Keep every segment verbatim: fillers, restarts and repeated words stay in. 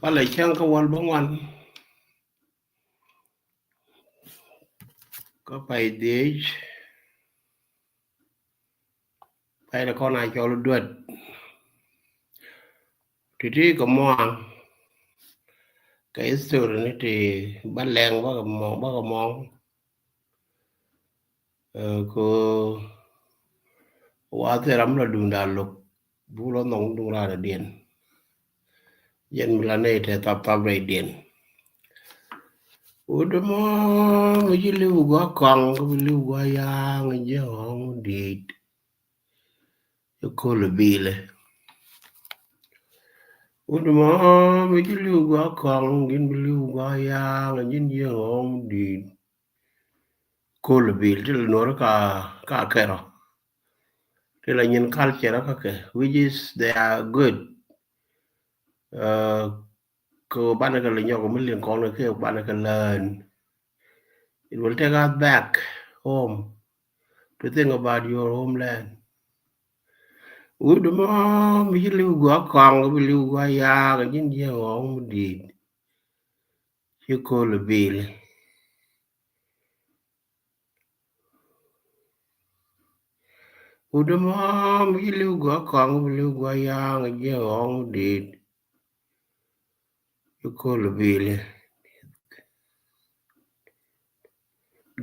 Palɛ cäŋ kä wäl bäŋuan. Kä pay dhiec. Pay ni kɔn a cɔl duet. Titi kɛ muaŋ. Kɛ history ni ti ba lɛŋ ba kɛ muaŋ, ba kɛ muaŋ. Ɛ, ko wa thil ram la duŋda lok, bu lɔ nhɔŋ duŋ raan diɛn. Yɛn mi la nɛy tɛ thap thap rɛy diɛn. Wut mɔ mi ci liw gua kɔŋ, kä bi liw gua yaŋ, jiɛ ɣɔŋ dit. Ci kol bilɛ. Wut mɔ mi ci liw gua kɔŋ, gin bi liw gua yaŋ, gin jiɛ ɣɔŋ dit. Kol bil ti la nuɔr ka, ka kɛrɔ. Ti la nyin culture ka kɛ, which is they are good. Uh, ko banɛ kɛ la nyɔk mi liŋ kɔn kɛ, banɛ kɛ learn. It will take us back home to think about your homeland. Wut mɔ mi ci liw gua kɔŋ, bi liw gua yaŋ, jin jiɛ ɣɔŋ mi dit. Ci kol bil. Wut mɔ mi ci liw gua kɔŋ, bi liw gua yaŋ, jiɛ ɣɔŋ mi dit. Ci kol bil.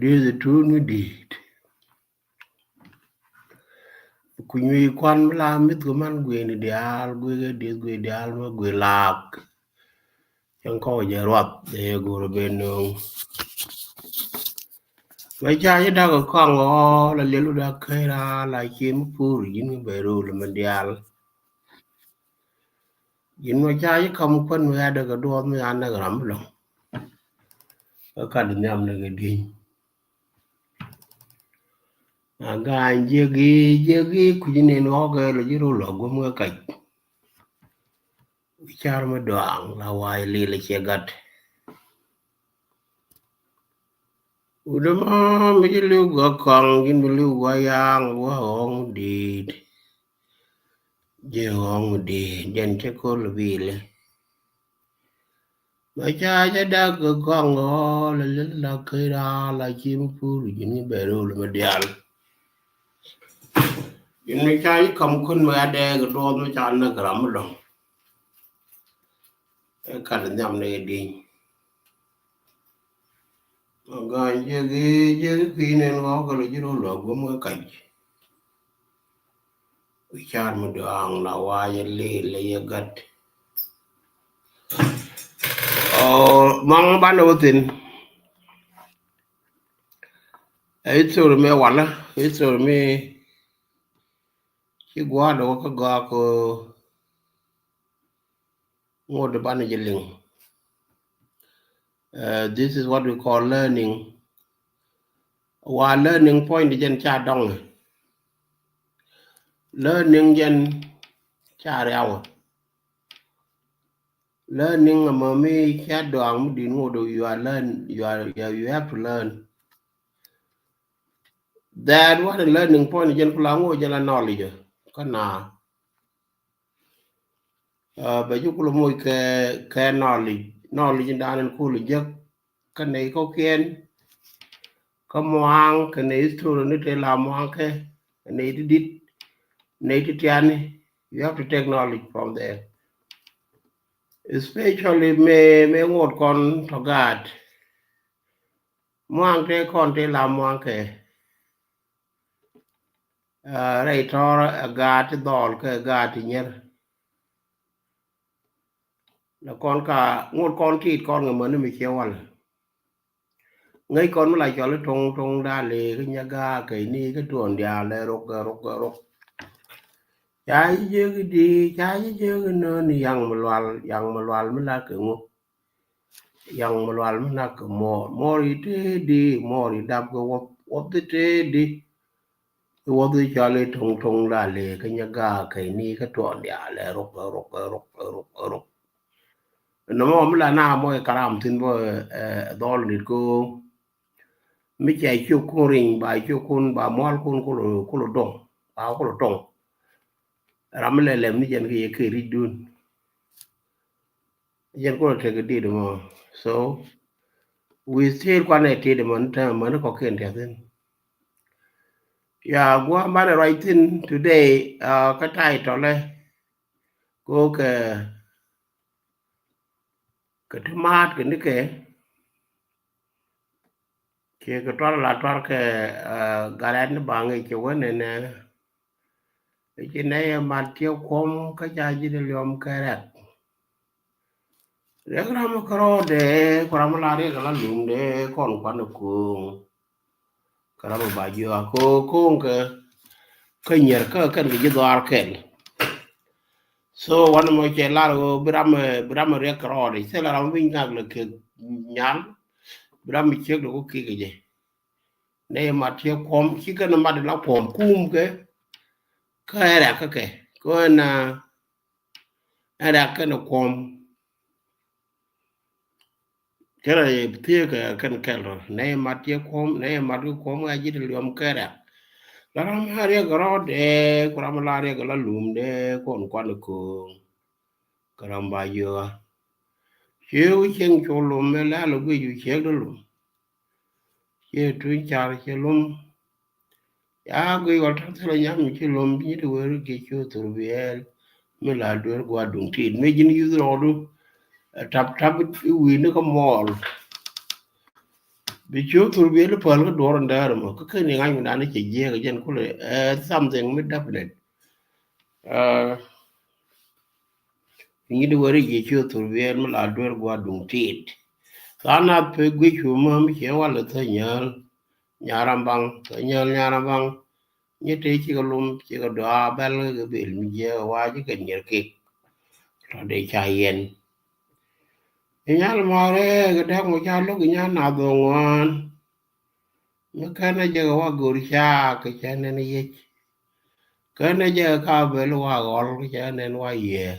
Dieth tun mi dit. Ku nyuc kuan mi la mith kɛ man guieni diaal, guiɛ kɛ dieth guiɛ diaal ma guiɛ laak. Cäŋ kɔk jɛ ruath jɛ yɛ go̱r ben nööŋ. Mɛ ca ci dak kɔŋ ɔ la liɛlu dak käc raal a ci mi pur ji̱n kɛ bɛ rol mɛ diaal. Ji̱n mɛ ca ci kam kuän mi ya dek kɛ duɔth mi ya näk ram mi lɔŋ. Kä kat nhiam ni kɛ dieny. A gaany jiɛk i̱, jiɛk i̱ kui̱ ni ɣɔ̱k ɛ lɔ ji̱ rol ɔ guɔ̱m kɛ kac. Wi̱c car mi dɔaaŋ la wa̱a̱ ilil ɛ ciɛ gat. Wut mɔ mi ci li̱w gua kɔŋ, ji̱n bi li̱w gua ya̱a̱ŋ, gua ɣɔ̱ŋ di̱i̱t. Ji̱ ɣɔ̱ŋ di̱i̱t, jɛn cä ko̱l bilɛ. Mɛ ca jɛ dak kɛ gɔŋ ɣɔɔ lɛ lɛl la kä raal a ci mi pur ji̱n bɛ rol mɛ diaal. Ji̱n mɛ ca jɛ kam kun mɛ a dɛɛk duɔth mɛ ca näk ram mi lɔ̱ŋ. Ɛ kat nhiam ni kɛ di̱ny. Mɛ ga̱a̱c jek i̱ jek i̱ kui̱ nɛn ɣɔ̱k kɛ lɔ ji̱ rol lɔ guɔ̱m kɛ kac. Wi̱c car mi dɔaaŋ la wa̱a̱ yɛ lil lɛ yɛ gat. Ɔ, maŋ banɛ wä thin. Ɛ history mi walä, history mi ci gua̱a̱r dɔk kä gɔaa kɛ ŋot banɛ jɛ liŋ. Uh, this is what we call learning. Wa learning point jɛn ca dɔŋ. Learning jɛn ca riaw. Learning ama mi ca dɔŋ mi din ŋot, you are learn, you are, you are, you have to learn. That one learning point jɛn kula ŋot jɛn la knowledge. Kä na Uh, bɛ ji̱ kulɛ moc kɛ, kɛ knowledge, knowledge in da̱a̱n in kulɛ jek kä nɛy kɔ̱kiɛn, kä muaŋ kɛ nɛy history ni te la muaŋ kɛ, kɛ nɛy ti dit, nɛy ti tiani. You have to take knowledge from there. Especially mëë, mëë ŋot kɔn tɔ gaat. Muaŋ te kɔn te la muaŋ kɛ. Uh, rɛy tɔr ɛ gaat ti dhɔl kɛ gaat ti nyier. Lɛ kɔn ka ŋot kɔn tit kɔn ŋɛ mäni mi ciɛ wal. Ŋäc kɔn mi la cɔl i̱ toŋ toŋ da̱a̱ lëë kä nyɛ ga̱a̱ kɛy ni kä tuɔɔn diaal lɛ rok kɛ rok kɛ rok. Ca ji̱ jiäk i̱ di, ca ji̱ jiäk i̱ nööni yaŋ mi lual, yaŋ mi lual mi la kɛ ŋu. Yaŋ mi lual mi nak kɛ muɔɔr, muɔɔr i̱ tëëdi, muɔɔr i̱ dap kɛ wuɔth, wuɔth i̱ tëëdi. I̱ wuɔth i̱ cɔal i̱ toŋ toŋ la lëë kä nyɛ gaak kɛy ni kä tuɔɔn diaal ɛ rok ɛ rok ɛ rok ɛ rok ɛ rok. Nɔmɔ mi la na mɔ i̱ karam thi̱n bä ɛ dhɔl nit ko. Mi cɛ ciökun ri̱ny ba ciökun ba mualkun kulo kulo doŋ ba kulo toŋ. Ram mi lɛ lɛm ni jɛn kɛ yɛ kɛ ri̱cdun. Jɛn kulɛ tek kɛ dit mɔ. So we still kuanɛ tit mɔ ni täämɛ ni kɔkiɛn tiathin. Ya gua̱a̱ banɛ ruac thin today, kä title ɛ ko kɛ kɛ ti maat kɛ nikɛ kiɛ kɛ tuar la tuar kɛ gat ɛn ni baŋ i̱ cɛ wä nɛnɛ. I̱ ci nɛy ɛ mat tiɛ kuɔm kä ca ji̱ ti liɔm kɛ rɛk. Riɛk ram kärɔɔdɛ ku ram la riɛk la lumdɛ kɔn kuan ɛ ko̱o̱ŋ. Kä ram ba jiɔak ko̱o̱ŋ kɛ kä nyier kä kɛn kɛ ji̱ dhɔaar kɛl. So wanɛ mɔ cɛ lar ɣöö bi ram bi ram riɛk kärɔɔdɛ thilɛ ram wi̱ny ŋak lɛ kɛ nyal. Bi ram ciek lɛ ku kik kɛ jɛ. Nɛy mat tiɛ kuɔm ci kɛn mat la kuɔm kum kɛ kä ɛ rɛk kä kɛ kä ɛn ɛ rɛk kɛn kuɔm. Kɛn a thiee kɛ kɛn kɛl rɔ nɛy mat tiɛ kuɔm nɛy mat kɛ kuɔm ɛ ji̱ ti liɔm kɛ rɛk. La ram a riɛk rɔɔdɛ ku ram la riɛk la lumdɛ kɔn kuan ko̱o̱ŋ. Kä ram ba jiɔak ciek cieŋ cu lum mɛ la lɛ guic cu ciek dee lum. Ciɛ tuny car ciɛ lum. Ya guic wal ta̱k thilɛ nyam mi ci lum bi nyi ti weri gi̱ cu thur biɛɛl. Mi la duer gua̱a̱r duŋ tit mi ji̱n yuth rɔɔdu. Tap tap i̱ wi̱i̱ ni kä mɔɔl. Bi cu thur biɛɛl i̱ päl kä duɔr in däär mɔ kä ken i̱ ŋa̱c mi dan i̱ cɛ jiɛɛk jɛn kulɛ ɛ something mi definite. Nyi di weri ji̱ ci thur biɛɛl mi la duer gua̱a̱r duŋ tit. Than a pe guic cu mä mi ciɛ wal thä nyääl. Nyaram baŋ thä nyääl nyaram baŋ. Nyi te cikɛ lum cikɛ dɔaa bɛl kɛ bil mi jiɛ wa cikɛ nyier kik. Tɔ dee ca yɛn. Inyal mare kɛ däk mɔ ca lo̱k inyal na dhɔŋ ŋuan. Mi kɛn a jɛ kɛ wa go̱r ca kɛ cɛ nɛn yiec. Kɛn a jɛ kɛ ka bel wa ɣɔl kɛ cɛ nɛn wa yiëë.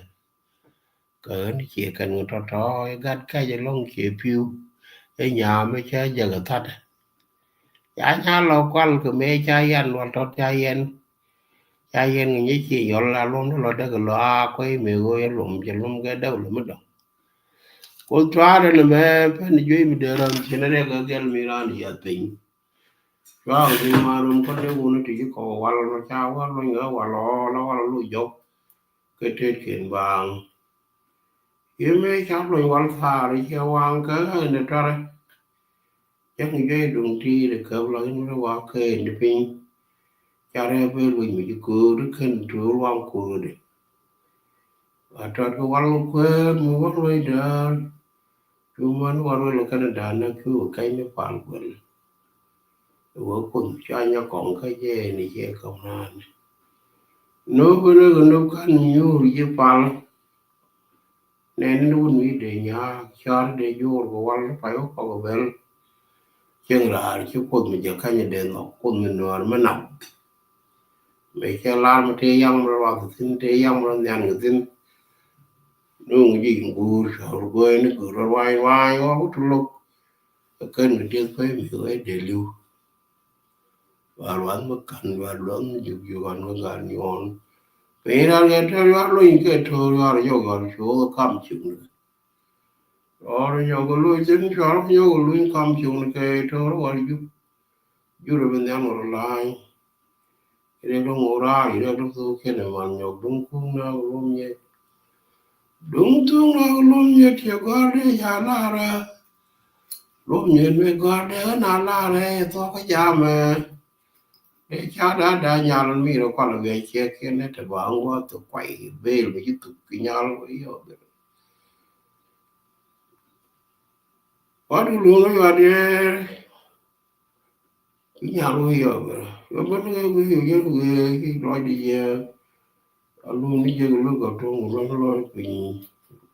Kɛ ɣän ciɛ kɛn kɛ tɔ̱tɔ̱ i̱ gat kɛc ɛlɔ̱ŋ ciɛ pi̱u. I̱ nyaam i̱ cä jɛ kɛ thatɛ. Ca nya lɔ kual kɛ mëë ca yan wal tɔt ca yɛn. Ca yɛn kɛ nyɛ ciɛ yɔl a luɔm ni lɔ däk lɔ a kuɛy mëë ɣöö yɛ luɔm cɛ luɔm kɛ däk lɔ mi dɔ̱ŋ. Kuoth cuarɛ ni mɛ pɛn juey mi dee ran cin rɛk ɛ gɛl mi ran yath piny. Cuarɛ ni ma rum kä dee wuni ti ci kɔk wal ma ca wal ma nyɛ wal ɔ la wal lu jɔk. Kɛ tet ken baaŋ. Yemɛ ca luny wal thaar ciɛ waŋ kä ni tɔrɛ. Cäŋ jɔy duŋ ti̱i̱t ɛ käp la in wä wa kɛɛn ti piny. Ca rɛɛ bee luny mi ci kööt kɛn tuur waŋ kööt. A tɔt kɛ wal kuäär mi wä luny däär. Cu män wä ruel kɛn da̱a̱n na cu kɛny ni pal guɛl. Wä kun ca nyɛ kɔŋ kä jɛ ni cɛ kɔŋ naan. Nop ni kɛ nop kan nyuur ji̱ pal. Nɛn ni wun wi̱i̱ dee nyaak cɔr dee juur kɛ wal pay wä kɔk bɛl. Cieŋ raar ci kuoth mi jɛ kany dee nhɔk kuoth mi nuɔɔr mi nap. Mëë cɛ lar mi tëë yaŋ mi ruath thi̱n tëë yaŋ mi ruath nhian kɛ thi̱n. Nuŋ ji̱ ŋuur cɔr go̱o̱y ni go̱o̱r ruaany ruaany wä wä tu lo̱k. Kɛ kän kɛ dieth pay mi wee dee li̱w. Ba luath mi ka̱n ba luath mi juk juk an mi gal nyuɔn. Piny ran kɛ tɔ̱ yuar luny kɛ to̱r yuar yɔk yuar cuoth kam cik ni. Rɔɔr nyɔk luny thin cuar nyɔk luny kam cik ni kɛ to̱r wal juk. Jurɛ bi nhiam wal la̱a̱ny. Rɛ dɔ̱ŋ wä raar rɛ dɔ̱ŋ thok kɛnɛ mal nyɔk duŋ kuŋ na wä lom nyɛ. Duŋ thuŋ na wä lom nyɛ tiɛ gɔ̱a̱r dee ca laarɛ. Lom nyɛ mi gɔ̱a̱r dee na laarɛ thok kä jamɛ. Dee ca daa daa nyal mi rɛ kual gɛ ciɛ kɛnɛ te ba ŋuɔ thok kuay bel mi ci thuk ki nyal wä yɔ gɛ. Wat wä luŋ yɔ dee. Inyal wä yɔ bɛ yɔ bä ni wä yɔ yɛ wä ki lɔc di yɛ. A lum ni jɛ wä luk a tuŋ wä lɔc piny.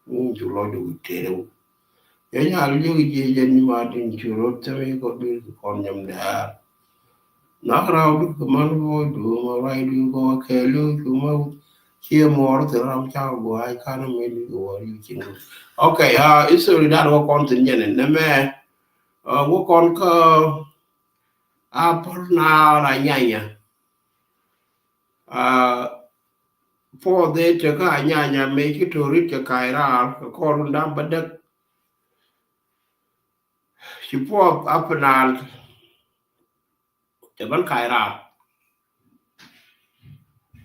Wun cu lɔc di wä tɛrɛ wä. Yɛ nyal yɛ wä jɛ jɛ ni ma din cu rot tɛmɛ kɔ bi kɔn nyam dɛɛr. Nak raw du kɛ man bɔ du ma ray du kɔ kɛ lu cu ma. Ciɛ mɔr thil ram ca gua ay kan mɛ du kɛ wä yu cin. Okay, ah, history dan wä kɔn thin jɛ ni nɛ mɛ. Wä kɔn kä a pär na la nyanya. Puɔth dee tekä Anyanya mëë ci Torit kɛ ka̱a̱c raar kɛ kɔr run da̱ŋ bädäk. Ci puɔth Upper Nile cɛ ben ka̱a̱c raar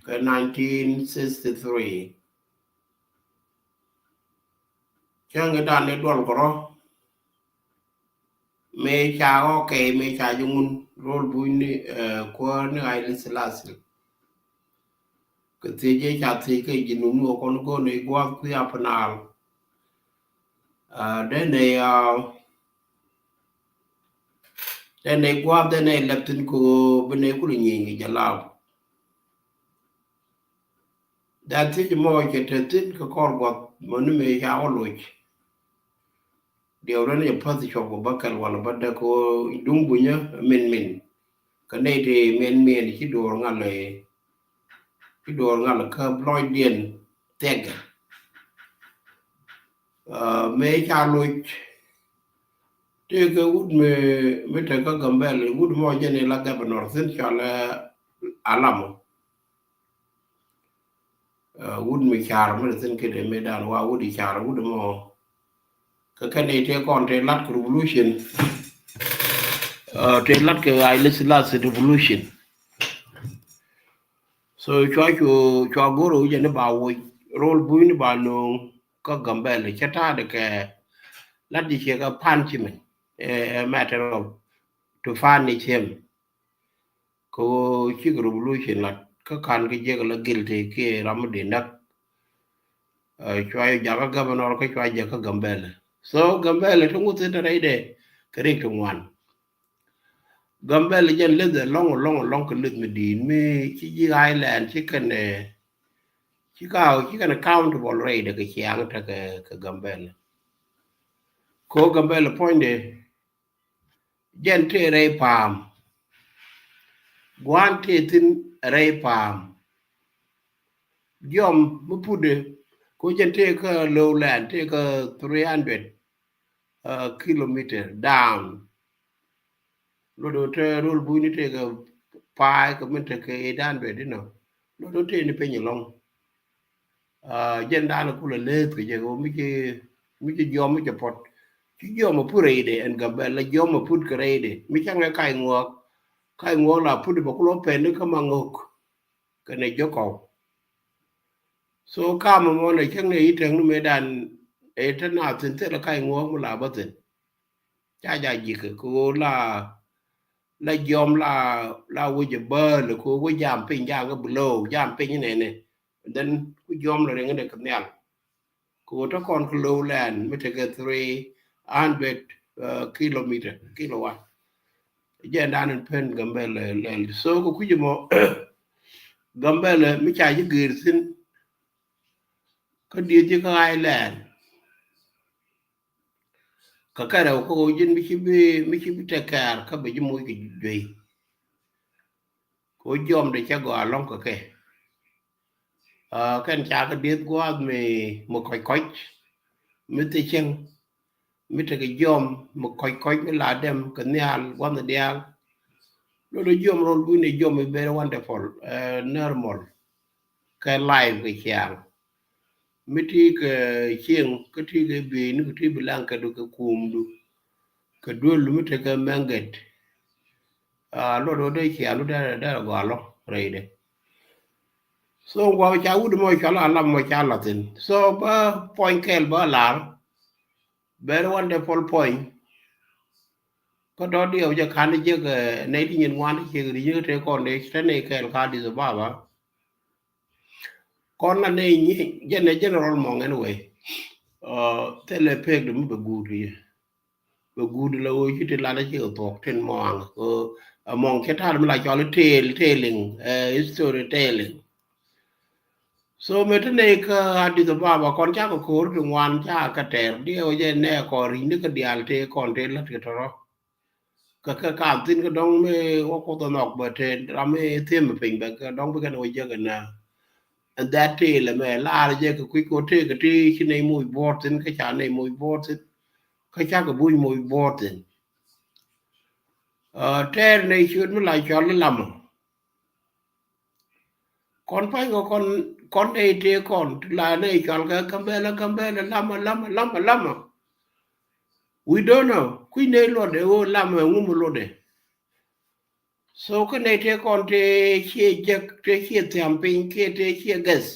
kɛ nineteen sixty-three. Cäŋ idan ni duɔl kɛ rɔ mëë ca ɣɔ̱k kɛy mëë ca ji̱ ŋun rol buny ni, eh, kuäär ni Haile Selassie. Kɛ thiec jɛ ca thiec kɛ ji̱ nunu ɛ kɔn go̱o̱n i̱ gua̱a̱th kui̱ Upper Nile. Ah, dee nɛy, ah, dee nɛy gua̱a̱th dee nɛy lɛp thi̱n kɛ ɣöö bi nɛy kulɛ nyieny kɛ jɛ laap. Dee thiec mɔ cɛ te thi̱n kɛ kɔr gua̱th mɔ ni mëë ca wä loc. Diɛw rɛn jɛ päth cuɔp kɛ bäkɛl walɛ bädäk kɛ ɣöö duŋ bunyä min min. Kɛ nɛy ti min min ci duɔɔr ŋa̱l ɛ, ci duɔɔr ŋa̱l kä lɔcdiɛn thiɛkɛ. Ah, mëë ca loc tëëkɛ wut mi, mi tekä Gambɛl, wut mɔ jɛn ila governor thi̱n cɔalɛ Alamɔ. Ah, wut mi car mi thi̱n kidɛ mëë dan wa wut i̱ car wut mɔ. Kɛ kɛn i̱ tëë kɔn tëë lat kɛ revolution. Ah, tëë lat kɛ Haile Selassie revolution. So cua cu, cua go̱r ɣöö jɛ ni ba woc rol buny ni ba no̱o̱ŋ kä Gambɛl cɛ ta̱a̱dɛ kɛ lat ji̱ ciɛ kɛ pan ci min. Eh, a matter of to punish him. Kɛ ɣöö cikɛ revolution lat kä ka̱n kɛ jiɛk la guilty kiɛ ram mi dee näk. Eh, cua jɛ jakä governor kä cua jɛ kä Gambɛl. So Gambɛl ti ŋuth in te rɛydɛ kɛ rik ti ŋuan. Gambɛl jɛn leth ɛlɔ̱ŋ ɛlɔ̱ŋ ɛlɔ̱ŋ kɛ leth mi di̱i̱t mi ci ji̱ island ci kɛn, eh, ci ka, ci kɛn accountable rɛydɛ kɛ ciaŋ tekɛ kɛ Gambɛl. Ko Gambɛl puɔ̱nydɛ jɛn tëë rɛy pa̱a̱m. Gua̱a̱n tëë thi̱n rɛy pa̱a̱m. Jiɔam mi putdɛ ko jɛn tëë kä lowland tëë kä three hundred, uh, kilometer down. Lot ɣöö te rol bunyni tëëkɛ pa̱a̱y kɛ min tekɛ eight hundred inɔ. Lot ɣöö tëë ni piny ɛlɔ̱ŋ. Ah, jɛn daanɛ kulɛ leth kɛ jɛ ɣöö mi ci, mi ci jiɔam mi cɛ puɔ̱t. Ci jiɔam a put rɛydɛ ɛn Gambɛl la jiɔam a put kɛ rɛydɛ. Mi cäŋ ɛ kac ŋuɔ̱ɔ̱k, kac ŋuɔ̱ɔ̱k la put bɛ kulɛ pɛn ni kä ma ŋo̱k kɛnɛ jiɔkɔw. So kamɛ mɔ nɛ cäŋ nɛ i̱ tɛŋni mëë dan ɛ te naath thi̱n thilɛ kac ŋuɔ̱ɔ̱k mi la bä thi̱n. Ca ja ji̱kɛ kɛ ɣöö la, la jiɔam la, la wec ɛ bääl kɛ ɣöö wec jam piny jakä below, jam piny nɛnɛ. And then ku jiɔam la riŋ nɛ kɛ nhial. Kɛ ɣöö te kɔn kɛ lowland mi tekɛ three hundred, uh, kilometer, kilowatt. Jɛn dan in pen Gambɛl lɛl. So kɛ kui̱c mɔ Gambɛl mi ca ji̱ gër thi̱n kä dieth ji̱ kä island. Kä kɛ rɛw kä ɣöö ji̱n mi ci bi, mi ci bi take care kä bɛ ji̱ moc kɛ juey. Kɛ ɣöö jiɔamdɛ cɛ gɔaa ɛlɔ̱ŋ kɛ kɛ. Ah, kɛn ca kɛ dieth gua̱a̱th mi, mi kɔc kɔc, mi thil cieŋ, mi tekɛ jiɔam mi kɔc kɔc mi la dɛm kɛ nhial gua̱th diaal. Lot ɣöö jiɔam rol buny ni jiɔam mi very wonderful, eh, normal. Kɛ life kɛ ciaŋ. Mi ti kɛ cieŋ, kä ti kɛ bieyni, kä ti bi laŋ kɛ du kɛ kumdu. Kɛ duel mi tekɛ mɛŋgɛt. Ah, lot ɣöö dee ciaŋ du dee, dee gɔaa ɛlɔ̱ŋ rɛydɛ. So gua̱a̱th ca wut mɔ cɔal Alamɔ ca la̱th thi̱n. So bä puɔ̱ny kɛl bä lar. Very wonderful point. Kä tɔ̱ diɛw jɛ ka̱n jiäk, eh, nɛy ti nyin ŋuan ti ciek ri jiäk te kɔn dee te nɛy kɛl ka Addis Ababa. Kɔn la nɛy nyi jɛn ɛ general mɔŋ anyway. Uh, thilɛ pek de mi bɛ guut ri. Bɛ guut la ɣöö ci ti lat ci kɛ thuɔ̱k tin mɔaŋ. Ɣöö, eh, mɔŋ cɛ ta̱a̱r mi la cɔl i̱ tale, telling, eh, history telling. So mëë te nɛy kä Addis Ababa kɔn cakɛ ko̱r ti ŋuan cakɛ tɛr diɛw jɛ nɛ kɔn ri̱cni kä diaal tëë kɔn tëë lät kɛ tɔrɔ. Kä kɛ kam thi̱n kä dɔ̱ŋ mi wä Kuoth ɛ nhɔk bɛ te ram mi thi̱em piny bɛ kɛ dɔ̱ŋ bi kɛn wä jek ɛn, ɛn that tëë lɛ mɛ lar jɛ kɛ kui̱ kɛ wä tëë kɛ ti ci nɛy moc buɔ̱ɔ̱r thi̱n kä ca nɛy moc buɔ̱ɔ̱r thi̱n. Kä cakɛ buny moc buɔ̱ɔ̱r thi̱n. Ah, tɛɛr nɛy ciöt mi la cɔl i̱ Lamɔ. Kɔn pa̱ny kɔ kɔn Kɔn nɛy tëë kɔn ti la nɛy cɔal kɛ Gambɛla, Gambɛla, Lama, Lama, Lama, Lama. We don't know. Kui̱ nɛy luɔtdɛ ɣöö Lama ɛŋu mi luɔtdɛ. So kä nɛy tëë kɔn tëë ciɛ jek, tëë ciɛ thiam piny, kiɛ tëë ciɛ gɛth.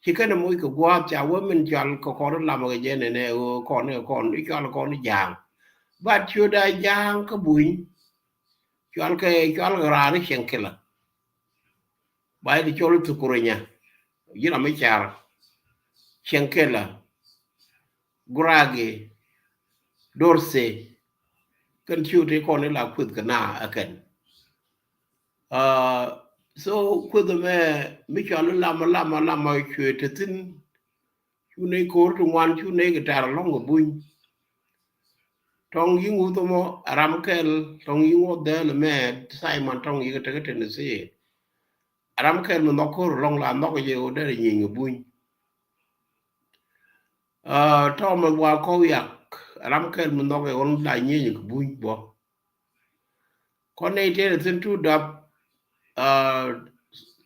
Ci kɛn ɛ moc kɛ gua̱a̱th ca wä min cɔal kɛ kɔn Lama kɛ jɛ nɛnɛ ɣöö kɔn ɛ kɔn i̱ cɔal kɔn i̱ Ja̱a̱ŋ. But ciötdä Ja̱a̱ŋ kä Buny. Cɔal kɛ, cɔal kɛ raan i̱ Cieŋ Kila. Ba i̱ ti cɔl i̱ Thukurunya. Ji̱n ram mi car. Cieŋ Kila. Guragi. Dorse. Kɛn ciötdä kɔn i̱ la kueth kɛ na ɛ kɛn. Ah, so kueth ɛmɛ mi cɔal i̱ Lama, Lama, Lama cuɛ te thi̱n. Cu nɛy ko̱r ti ŋuan, cu nɛy kɛ tɛr ɛlɔ̱ŋ kɛ Buny. Tɔŋ Yi̱ŋ Wuth ɛmɔ ɛ ram kɛl, Tɔŋ Yi̱ŋ Wuth dhɛl ɛmɛ, Simon Tɔŋ Yi̱ŋ tekɛ Tennessee. Ɛ ram kɛl mi nhɔk ko̱r ɛlɔ̱ŋ la nhɔk jɛ ɣöö derɛ nyieny kɛ Buny. Ah, Tɔmɛ Buak Kɔk Yak, ɛ ram kɛl mi nhɔk ɛ ɣöö la nyieny kɛ Buny bä. Kɔn nɛy tëë te thi̱n Tuut Dap, ah,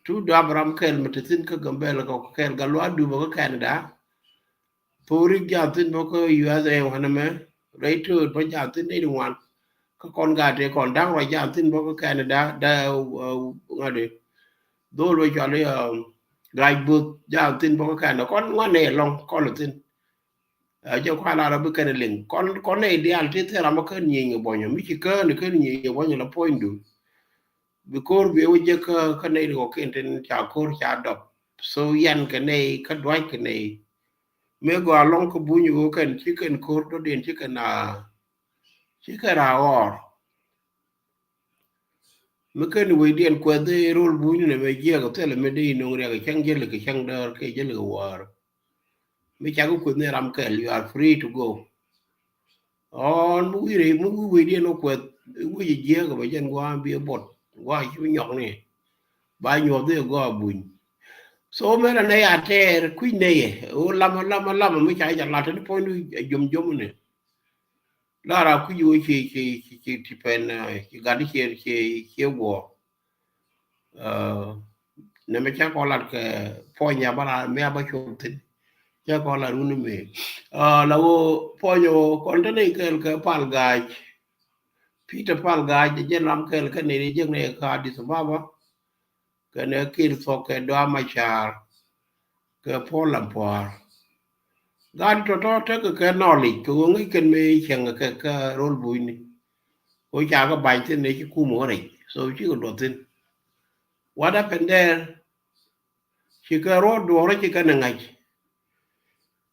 Tuut Dap ram kɛl mi te thi̱n kä Gambɛla kɛ kɛl Gatluak Dup kä Canada. Thok Rik jaath thi̱n bä kä U S A wanɛ mɛ. Rɛy Tööt bä jaath thi̱n nɛy ti ŋuan. Kä kɔn gaat tëë kɔn Da̱ŋ Ruac jaath thi̱n bä kä Canada, da, ah, ŋa̱t i̱. Dhol bä cɔal i̱, ah, Gac Buth jaath thi̱n bä kä Canada. Kɔn ŋuan nɛy ɛlɔ̱ŋ kɔn thi̱n. Ɛ jɛ kua̱r lar ɛ bi kɛn liŋ. Kɔn, kɔn nɛy diaal ti thil ram ɛ kän nyieny kɛ Buɔ̱nyɔ. Mi ci kän, kän nyieny kɛ Buɔ̱nyɔ la puɔ̱nydu. Bi ko̱r bi wä jek kä, kä nɛy ti kɔ̱kiɛn tin ca ko̱r ca dɔp. So yan kɛ nɛy, kä duac kɛ nɛy. Mëë gɔaa ɛlɔ̱ŋ kä Buny ɣöö kɛn ci kɛn ko̱r dɔ̱diɛn ci kɛn a, ci kɛn a ɣɔr. Mi kɛn wecdiɛn kuɛth i̱ rol Buny ni mɛ jiɛk thilɛ mi dee i̱ no̱ŋ riɛk cäŋ jäl kɛ cäŋ däär kɛ jäl kɛ wäär. Mi cak i̱ kueth ni ram kɛl, you are free to go. Ɣɔn mi wi̱i̱ rɛy, mi wi̱i̱ wecdiɛn wä kuɛth i̱ wec i̱ jiɛk bɛ jɛn gua̱a̱ bi i̱ buɔt gua̱a̱ ci bi nyɔk ni. Ba nyuɔth i̱ gɔaa Buny. So mɛn anɛ ya tɛɛr kui̱ nɛyɛ ɣöö Lama, Lama, Lama mi ca i̱ ca lat tɛn puɔ̱nydu ɛ jom jom ni. Lara kui̱ ɣöö ci, ci, ci, ci ti pɛn, eh, ci gat i̱ ciɛ, ciɛ, ciɛ guɔ. Eh, nɛmɛ cä kɔn lat kɛ puɔ̱ny a bä la mi a bä cuɔp thi̱n. Cä kɔn lat wun mi. Eh, la ɣöö puɔ̱ny ɣöö kɔn te nɛy kɛl kɛ Pal Gac. Peter Pal Gac, jɛn ram kɛl kɛ nɛy jek nɛy kä Addis Ababa. Kɛnɛ Kiir Thuɔk kɛ Dɔa Macar. Kɛ Paul Lampuar. Gaat tɔ̱tɔ̱ tekɛ kɛ knowledge kɛ ɣöö ŋäc kɛn mëë cieŋ kɛ, kɛ rol Bunyni. Ɣöö ca kɛ ba̱ny thi̱n ëë ci kum ɣä rɛc. So cikɛ duɔth thi̱n. What happened there? Cikɛ ruɔ̱t duɔ̱ɔ̱r ci kɛn ɛ ŋa̱c.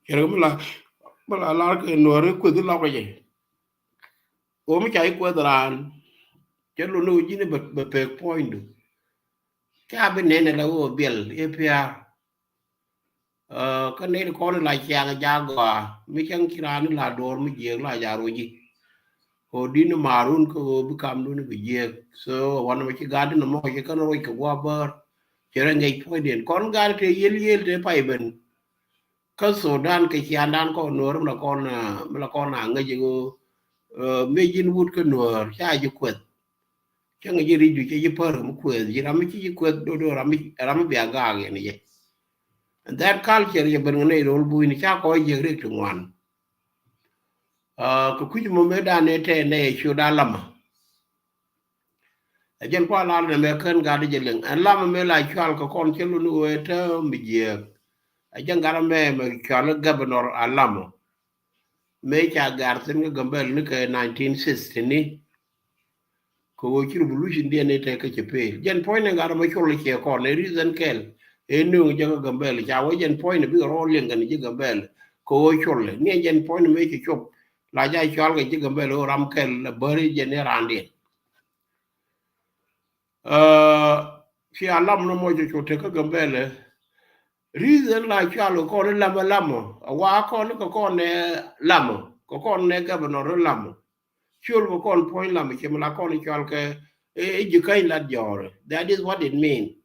Cɛ rɛ mi la, mi la lar kɛ Nuääri kueth i̱ lɔk kɛ jɛ. Ɣöö mi ca i̱ kueth raan. Cɛ luni ɣöö ji̱n bɛ, bɛ pek puɔ̱nydu. Ca bi nɛn ɛ la ɣöö biɛl i̱ pia̱a̱r. Kä nɛy ti kɔn la ciaŋ jaak gɔaa mi cäŋ ci raan la duɔ̱ɔ̱r mi jiääk la jaak ruɔ̱c ji̱. Kɛ ɣöö di̱n maarun kä ɣöö bi kamdun bi jiääk. So wanɛ mɛ ci gaat in mɔk ci kän ruɔ̱c kɛ gua̱a̱ bäär. Ci rɛ ŋäc puɔ̱nydiɛn kɔn gaat tëë yiël yiël tëë pay ben. Kä Sudan kɛ ciaŋdan kɔn Nuäär mi la kɔn, mi la kɔn a ŋäc ɣöö mëë ji̱n wut kä Nuäär ca ji̱ kueth. Cäŋ ji̱ ri̱cdu cɛ ji̱ pär mi kueth ji̱ ram mi ci ji̱ kueth do̱do̱ ram mi, ram mi bia gaak yɛn jɛ. And that culture jɛ ben ŋä nɛy rol Bunyni ca kɔc jiäk rik ti ŋuan. Kɛ kui̱c mɔ mëë dan ëë tɛɛ nɛy ciöt a Lama. Ɛ jɛn kua̱r lar nɛmɛ kän gat jɛ liŋ ɛn Lama mëë la cual kɛ kɔn cä luni wee tääm mi jiääk. Ɛ jɛn gat mɛ mɛ cual i̱ Governor a Lama. Mëë ca gar thi̱n kä Gambɛl ni kɛ nineteen sixty ni. Kɛ ɣöö ci revolution diɛn ni tekɛ cɛ peel. Jɛn puɔ̱ny ni gat mɛ col ciɛ kɔn ɛ reason kɛl. Ɛ nööŋ jɛ kä Gambɛl ca wä jɛn puɔ̱ny ni bikɛ rɔɔd liɛŋ kɛn ji̱ Gambɛl. Kɛ ɣöö col ni jɛn puɔ̱ny ni mëë cɛ cop. La ca cual kɛ ji̱ Gambɛl ɣöö ram kɛl la bäri jɛn ni raandiɛn. Cia Lam ni mɔ cɛ col tek kä Gambɛl. Reason la cual kɛ kɔn i̱ Lamɔ Lamɔ a wa kɔn kɛ kɔn nɛ Lamɔ kɛ kɔn nɛ governor i̱ Lamɔ. Ciöl kɛ kɔn puɔ̱ny Lamɔ cɛ mi la kɔn i̱ cual kɛ i̱ ji̱ käny lat jɔɔr. That is what it mean.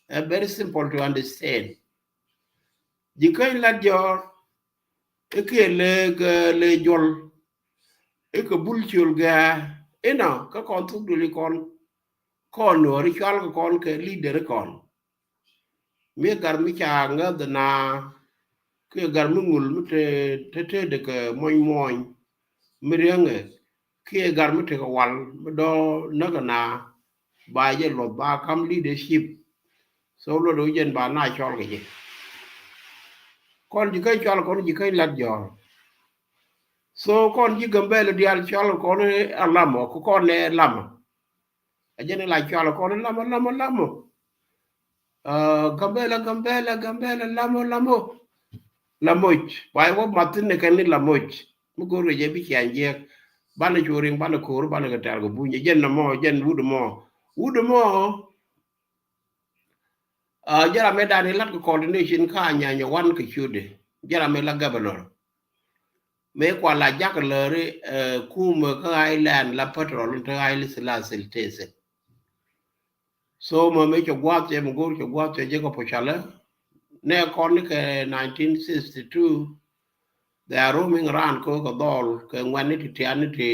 Very simple to understand. Ji̱ käny lat jɔɔr i̱ kiɛ lɛ lɛ juɔl i̱ kɛ bul ciöl gɛɛ inɔ kä kɔn thuk dul i̱ kɔn kɔn nuɔɔri cual kɛ kɔn kɛ leader i̱ kɔn. Mi ɛ gar mi ca ŋäth na, kiɛ gar mi ŋul mi te te te dek muɔny muɔny mi riäŋɛ, kiɛ gar mi tekɛ wal mi dɔ̱ näk na, ba jɛ luɔth ba kam leadership. So luɔt ɛ jɛn ba na cɔl kɛ jɛ. Kɔn ji̱ kä cɔl kɔn ji̱ kä lat jɔɔr. So kɔn ji̱ Gambɛl diaal cɔl kɔn alamɔ, kɔn ɛ lamɔ. A jɛn la cɔl kɔn lamɔ, lamɔ, lamɔ. Gambɛl, Gambɛl, Gambɛl, lamɔ, lamɔ. Lamoc, ba wä mathin ni kɛn ni lamoc. Mi go̱o̱r kɛ jɛ bi ciaŋ jiɛk. Banɛ cu riŋ, banɛ ko̱o̱r, banɛ kɛ tɛr kɛ buny. Jɛn na mɔ, jɛn wut mɔ. Wut mɔ. Jɛ ram mi dan ilat kɛ coordination ka nyanya wan kɛ cudi. Jɛ ram mi la governor. Mëë kua la jak lääri kumɛ kä Island la patrol in te Haile Selassie tesi. So mɛ mëë cɛ guath cɛ mɛ go̱o̱r cɛ guath cɛ jɛ kɛ pucalɛ. Nɛ kɔn ni kɛ nineteen sixty-two, they are roaming around kɛ kɛ dhɔl kɛ ŋuɛn ni ti tian ni ti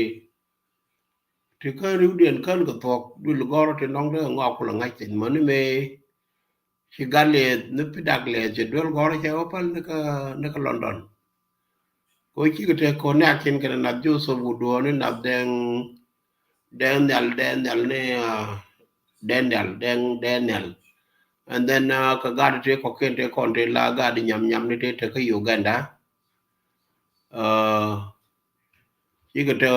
ti kän riwdiɛn kän kɛ thuɔ̱k duël gɔ̱rä ti nɔŋ ti kɛ ŋɔak kulɛ ŋa̱c thi̱n mäni mëë ci gat liɛth ni pidak liɛth ci duel gɔ̱rä cɛ wä päl ni kä ni kä London. Ko cikɛ te connect cin kɛnɛ nath Joseph Wudhuɔni nath Dɛŋ Dɛŋ Nhial Dɛŋ Nhial ni Dɛŋ Nhial Dɛŋ Dɛŋ Nhial. And then kä gat ti kɔ̱kiɛn ti kɔn ti la gat nyam nyam ni ti te kä Uganda. Cikɛ te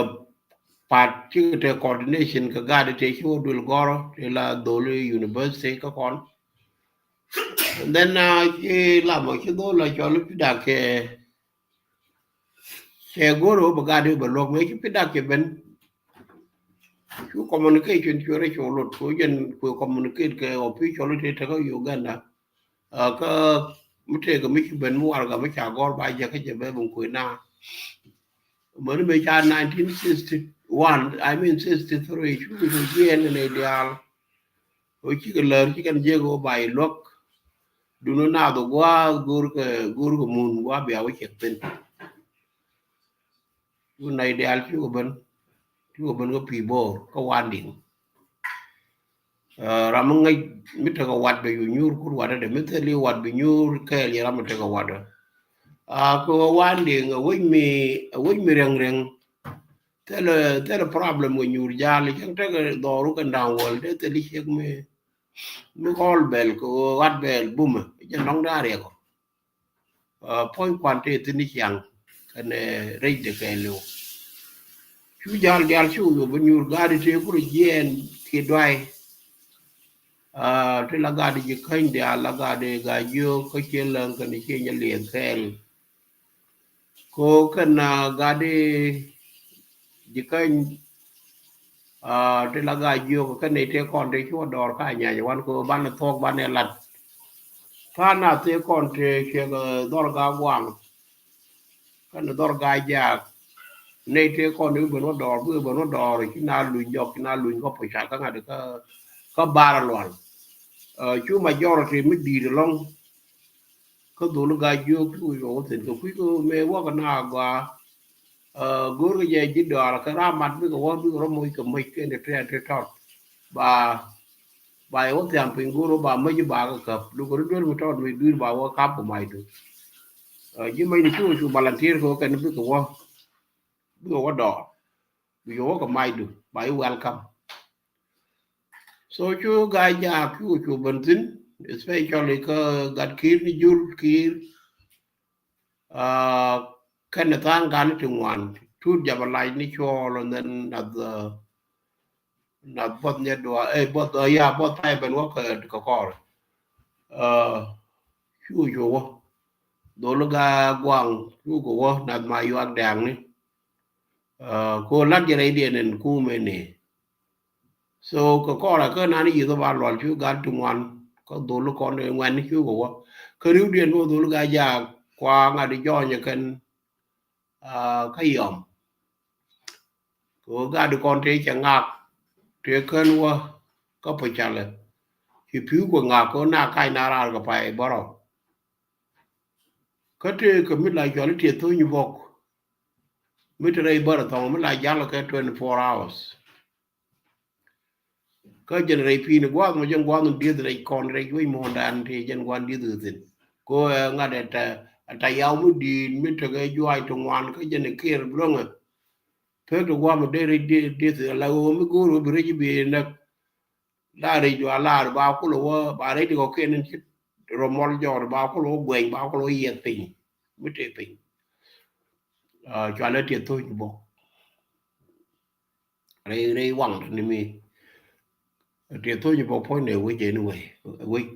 pat cikɛ te coordination kɛ gat ti ci wä duel gɔ̱rä ti la dholi university kä kɔn. And then ci lamɔ ci dhol la cɔl pidak kɛ cɛ go̱r wä bɛ gat wä bɛ luɔk mɛ ci pidak cɛ ben. Cu communication cu rɛ cu lot cu jɛn ku communicate kɛ official ti te kä Uganda. Kä mi tëëkɛ mi ci ben mi warɛga mi ca gɔ̱r ba jɛ kä jɛ bɛ ben kui̱ na. Mäni mëë ca nineteen sixty-one, I mean sixty-three, cu cu jiɛɛn ni nɛy diaal. Ɣöö cikɛ lär ci kɛn jiäk ɣöö ba i̱ luäk. Duundɛ naath ɣöö gua̱a̱th go̱o̱rkɛ go̱o̱rkɛ mun gua̱a̱th bia wä ciɛk thi̱n. Cu nɛy diaal cukɛ ben, cukɛ ben kä Pibor kä Wandiŋ. Ram mi ŋäc mi tekɛ wat bɛ cu nyuur kut watdä mi thil i̱ wat bi nyuur kɛɛl yɛ ram mi tekɛ watdä. Kɛ ɣöö Wandiŋ ɛ wec mi, ɛ wec mi riäŋ riäŋ. Thilɛ, thilɛ problem kɛ nyuur ja̱a̱l cäŋ tekɛ dhɔru kɛ da̱ŋ wäl dee thil i̱ ciek mi, mi kɔl bɛl kɛ ɣöö wat bɛl bumɛ jɛ nɔŋ da̱a̱ riɛk ɔ. Puɔ̱ny kuan tëë thi̱n i̱ ciaŋ kɛnɛ rɛcdɛ kɛɛliw. Cu ja̱a̱l diaal cu yop bi nyuur ga̱a̱di tëë kurɛ jiɛɛn kiɛ duay. Ti la ga̱a̱di ji̱ käny diaal la ga̱a̱di ga̱a̱ jiök kä cië läŋ kɛnɛ cië nyɛ liɛth kɛɛl. Ko kɛn ga̱a̱di ji̱ käny ti la ga̱a̱ jiök kɛn nɛy tëë kɔn tëë ci wä dɔɔr ka nyany wan ko banɛ thuɔ̱k banɛ lat. Ta̱a̱ na tëë kɔn tëë ciek dhɔr ga̱a̱ guaŋ. Kɛn dhɔr ga̱a̱ jaak nɛy tëë kɔn tëë ben wä dɔɔr bikɛ ben wä dɔɔr ci na luny jɔk ci na luny kä puc ca kä ŋa̱t kä bar lual. Cu majority mi di̱i̱t ɛlɔ̱ŋ. Kä dhol i̱ ga̱a̱ jiök ti wi̱i̱ kɛ wä thi̱n kɛ kui̱ kɛ mëë wäk na gɔaa. Go̱o̱rkɛ jɛ ji̱ dɔaarä kɛ ramat bikɛ wä bikɛ rɔ moc kɛ moc kɛn ti tɛ̈t ti tɔt. Ba, ba yɛ wä thia̱m piny go̱o̱r wä ba mäc i̱ ba kɛ käp lukɛ rɔ duel mi tɔt mi dui̱r ba wä kap kɛ macdu. Ji̱ mäcni ci wä cu volunteer kɛ wä kɛn bikɛ wä, bikɛ wä dɔɔr. Bikɛ wä kɛ macdu ba i̱ welcome. So cu ga̱a̱c jaak cu cu ben thi̱n, especially kä gat ki̱i̱r ni jul ki̱i̱r. Kɛn ni tha̱a̱ŋ gan ni ti ŋuan tut jabä lac ni cuɔɔl and then nath nath buɔth nyɛ dua ɛ buɔth ya buɔth pay ben wä kɛ kɔr. Cu cu wä dhol ga guaŋ cu kɛ wä nath ma yuak dɛɛŋni. Ko lat jɛ rɛy diɛn ɛn kumɛ ni. So kɛ kɔrɛ kä nan i̱ yith ɔ ba lual cu gat ti ŋuan kä dhol kɔn ɛ ŋuɛn cu kɛ wä. Kä riwdiɛn bä dhol ga jaak kua ŋa̱t i̱ jɔɔny ɛ kɛn kä yɔm. Kɛ ɣöö gat i̱ kɔn tëë cɛ ŋak tëë kän wä kä pucalɛ ci pi̱w kɛ ŋak kɛ ɣöö na kac na raar kɛ pay bärɔ. Kä tëë kɛ mi la cɔl i̱ tiɛ thöny bɔk mi te rɛy bärɔ thɔŋ mi la jal kɛ twenty four hours. Kä jɛn rɛy pi̱i̱ni gua̱a̱th mɔ jɛn gua̱a̱th in dieth rɛy kɔn rɛy wec muɔ̱ɔ̱ndan ti jɛn gua̱a̱th in dieth thi̱n. Ko ɛ ŋa̱t ɛ ta, ɛ ta yaw mi di̱i̱t mi tekɛ juaac ti ŋuan kä jɛn ɛ kiɛɛr bi ro̱ŋɛ. Pek ti gua̱a̱th mɔ dee rɛy dieth, dieth ala ɣöö mi go̱o̱r ɣöö bi rɛy ji̱ bi näk. La rɛy juaac lar ba kulɛ wä ba rɛy ti kɔ̱kiɛn in ci rɔ mɔl jɔɔr ba kulɛ wä guɛny ba kulɛ wä yiɛth piny. Mi tëë piny. Cualɛ tiɛth tho̱c bok. Rɛy, rɛy waŋ ni mi. Ti tho̱c bä puɔ̱ny ni wec anyway. Wec.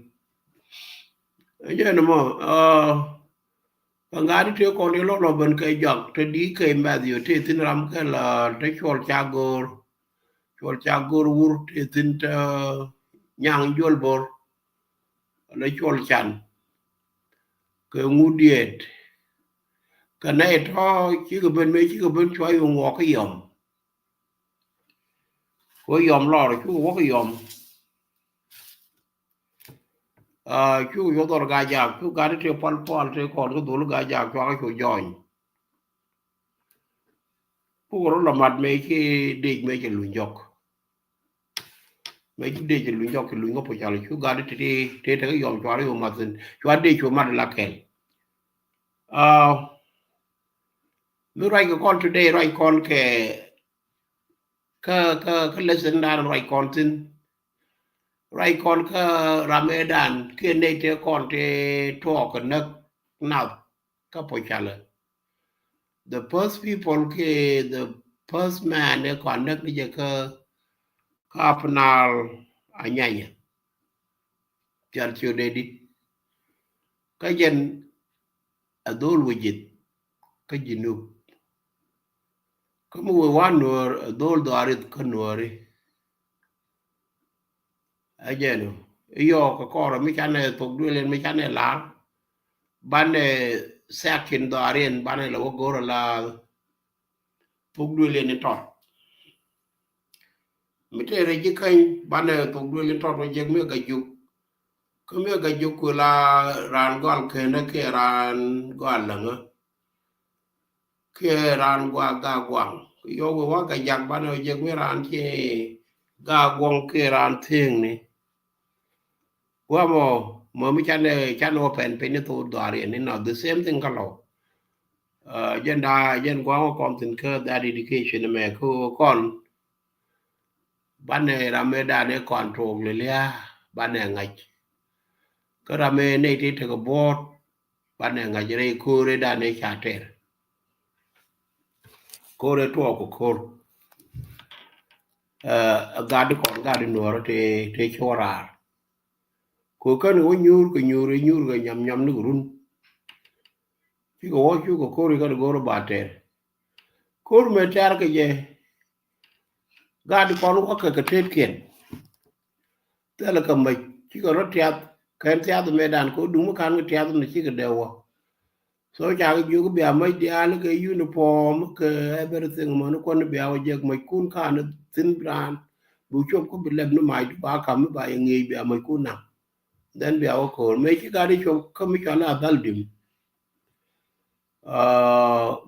Jɛn mɔ, kä ŋa̱t ti kɔn i̱ lɔlɔ ben kɛ jɔak te di kɛ Matthew te thi̱n ram kɛ la te cuɔl ca go̱o̱r. Cuɔl ca go̱o̱r wur te thi̱n te nyaŋ juɔl bor. La cuɔl can. Kɛ ŋut diet. Kɛ nɛy tɔ̱ cikɛ ben mëë cikɛ ben cua yio̱ ŋuɔk kä yɔm. Ku yɔm lɔr cukɛ wä kä yɔm. Cukɛ yuɔth dhɔr Gaa-jaak, cukɛ gat ti pal pal ti kɔn kä dhol Gaa-jaak cuakä cu jɔny. Pukɛ rɔ la mat mëë ci dec mëë ci luny jɔk. Mëë ci dec ci luny jɔk ci luny kä pucal cukɛ gat ti ti ti kä yɔm cuarɛ cu mathin cua dec cu mat la kɛl. Mi ruac kɛ kɔn today ruac kɔn kɛ kä, kä, kä lesson dan ruac kɔn thi̱n. Ruac kɔn kä ram ëë dan kiɛ nɛy tëë kɔn tëë tuɔɔk kɛ näk nath kä puɔcalä. The first people kiɛ the first man ëë kɔn näk ni jɛ kä, kä Upper Nile Anyanya. Pial ciö dee di. Kä jɛn ɛ dhol wä ji̱th kä Junub. Kä mi wee wa Nuɔɔr ɛ dhol dhɔaarith kä Nuɔɔri. Ɛ jɛn ɔ iyɔɔk kɛ kɔrɛ mi canɛ thok duël in mi canɛ lar. Banɛ second dhɔaariɛn banɛ lɛ wä go̱r ala thok duël in tɔt. Mi tëë rɛy ji̱ käny banɛ thok duël in tɔt wä jek mi ɛ Gaa-jok. Kä mi ɛ Gaa-jok ku la raan gɔal Kendä kiɛ raan gɔal Läŋä. Kiɛ raan gua Gaa-guaŋ. Yɔ wee wa Gaa-jak banɛ wä jek mi raan ci Gaa-guaŋ kiɛ raan thiëëŋni. Wa mɔ mɔ mi canɛ, canɛ wä pɛn piny ni thok dhɔaariɛn ni nɔ the same thing kä lɔ. Jɛn da jɛn gua̱a̱ŋ wä kɔn thi̱n kä that education mɛ kä kɔn. Banɛ ram ëë dan ëë kɔn tuɔɔk lilia banɛ ŋa̱c. Kä ram ëë nɛy ti tekɛ buɔ̱ɔ̱t banɛ ŋa̱c rɛy ko̱r ëë dan ëë ca tɛr. Ko̱r ëë tuɔɔk kɛ ko̱r. Gat kɔn gat Nuɔɔr tëë, tëë cuɔ raar. Ko̱r kɛn wä nyuur kɛ nyuur ëë nyuur kɛ nyam nyam ni kɛ run. Cikɛ wä cukɛ ko̱r i̱ kɛn go̱r ba tɛr. Ko̱r mëë tɛr kɛ jɛ. Gat kɔn wä kɛ kɛ tetkiɛn. Thilɛ kɛ mäc cikɛ rɔ tiath kɛn tiath mëëdan kɛ wä duŋ mi ka̱n kɛ tiath ni cikɛ dee wä. So cakɛ jiök bia mäc diaal kɛ uniform kɛ everything män kuɔn bia wä jek mäckun ka̱n thi̱n raan. Bi cop kä bi lɛp ni mac ba ka̱m mi ba yɛ ŋi̱i̱c bia mäckun naŋ. Then bia wä ko̱r mëë ci gat i̱ cop kä mi cɔal a dhal dim.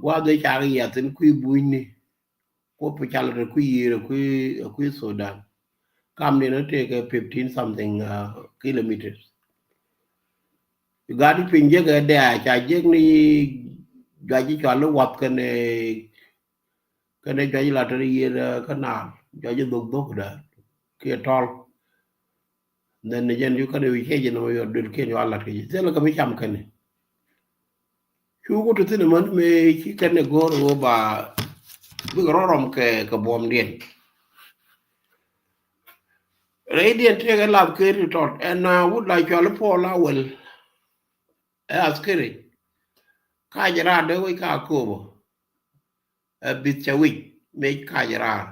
Gua̱a̱th ëë cakɛ yiath thi̱n kui̱ bunyni. Kuɔp cal rɛ kui̱ yiëër ɛ kui̱, ɛ kui̱ Sudan. Kam ni na tëëkɛ fifteen something kilometers. Gat i̱ piny jek ɛ dɛ̈ɛ̈ ca jek ni juac i̱ cɔal i̱ wath kɛnɛ, kɛnɛ juac i̱ la tɛr yiëër kä naar juac i̱ dhok dhok da kiɛ tɔl. Then ni jɛn ju kɛn wi̱i̱ cɛ jɛ nɔmɔ yɔt duel kiɛn yɔ a lat kɛ jɛ thilɛ kɛ mi cam kɛn. Cu ku ti thin män mëë ci kɛn ɛ go̱o̱r ɣöö ba bikɛ rɔ rɔm kɛ, kɛ buɔ̱mdiɛn. Rɛydiɛn tëëkɛ lath ker ti tɔt ɛn a wut la cɔal i̱ Paul Awel. Ɛ askeri. Kac raar dee wec ka Akobo. Ɛ bith ca wic mëë kac raar.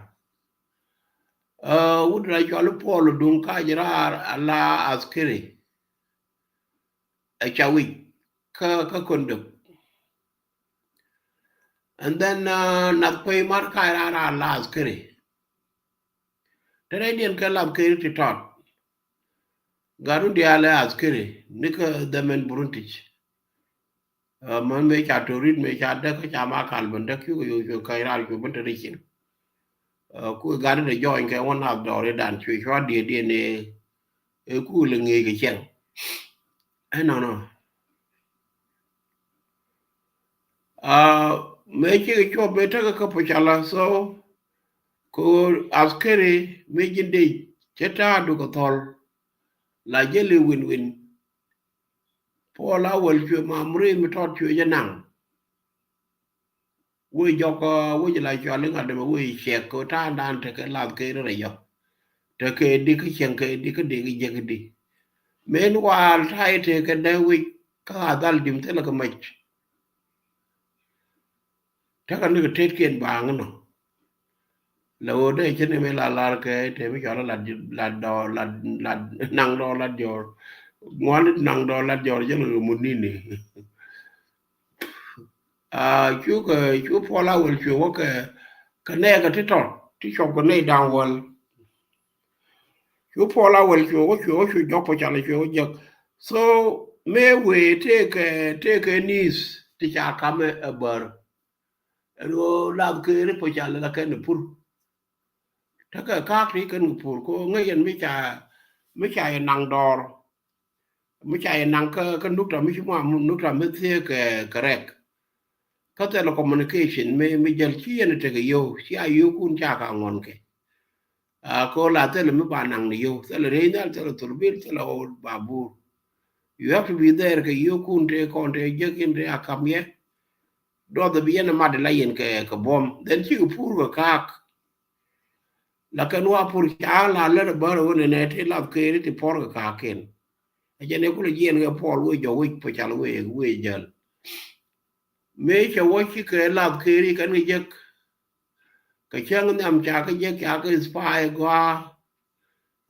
Wut la cɔal i̱ Paul duŋ kac raar ala askeri. Ɛ ca wic kä, kä kondok. And then nath kuey mar kac raar ala askeri. Te rɛydiɛn kɛ lath ker ti tɔt. Gatdun diaal ɛ askeri ni kä dhemen Buruntic. Män mëë ca torit mëë ca däk kä ca ma kal ben däk cukɛ yo̱o̱ cuɛ käc raar cu ben te rɛy cieŋ. Ku gat dee jɔny kɛ wä nath dɔɔri dan cuɛ cua diɛ diɛ ni. Ku lɛ ŋi̱i̱c kɛ cɛŋ. Ɛnɔnɔ. Mëë cikɛ cuɔp mëë tekɛ kä Pocala, so ko askeri mëë ji̱n dee cɛ ta̱a̱ dukɛ thɔl. La jɛ li win win. Puɔl a wäl cuɛ ma mri mi tɔt cuɛ jɛ naŋ. Wee jɔk wec la cual iŋa dɛmɛ wee ciɛk kɛ ta̱a̱ dan tekɛ lath kɛ rɛ jɔk. Tekɛ di kä cieŋ kɛ di kä dee kɛ jek di. Min waal ta̱a̱ i̱ tekɛ dee wec kä a dhal dim thilɛ kɛ mɛc. Tekɛ ni kɛ tetkiɛn baaŋ nɔ. La ɣöö dee cä ni mi la lar kɛ te mi cɔl la la dɔ la la naŋ dɔ la diɔr. Ŋuan naŋ dɔ la diɔr jɛ la ɣöö mun ni ni. Cu kɛ cu Puɔl a wäl cuɛ wä kɛ kɛ nɛɛkɛ ti tɔt ti cuɔp kɛ nɛy da̱ŋ wäl. Cu Puɔl a wäl cuɛ wä cuɛ wä cu jɔk Pocala cuɛ wä jek. So mëë wëë tëëkɛ tëëkɛ ni̱i̱th ti ca kamɛ ɛ bär. Ɛn ɣöö lath keri Pocala la kɛn ɛ pur. Tekɛ ka̱a̱k ti kɛn kɛ pur ko ŋäc yɛn mi ca mi ca yɛ naŋ dɔɔr. Mi ca yɛ naŋ kä kä nukta mi ci mɔ nukta mi thiee kɛ kɛ rɛk. Kä thilɛ communication mi mi jäl ci yɛn tekɛ yio̱w ci a yio̱wkun ca ka ŋuɔn kɛ. Ko la thilɛ mi ba naŋ ni yio̱w, thilɛ rɛy nhial, thilɛ thurbil, thilɛ ɣöö babur. You have to be there kɛ yio̱wkun tëë kɔn tëë jek in tëë a kam yɛ. Duɔth bi yɛn mat la yɛn kɛ kɛ buɔm then cikɛ pur kɛ ka̱a̱k. Lakin wa pur ca la lät bär wä nɛnɛ ti lath keri ti pɔr kɛ ka̱a̱k ken. A jɛn ɛ kulɛ jiɛn kɛ Puɔl wee jɔk wec Pocala wee wee jäl. Mëë cɛ wä cikɛ lath keri kɛn kɛ jek. Kɛ cäŋ nhiam ca kɛ jek ca kɛ spy gɔaa.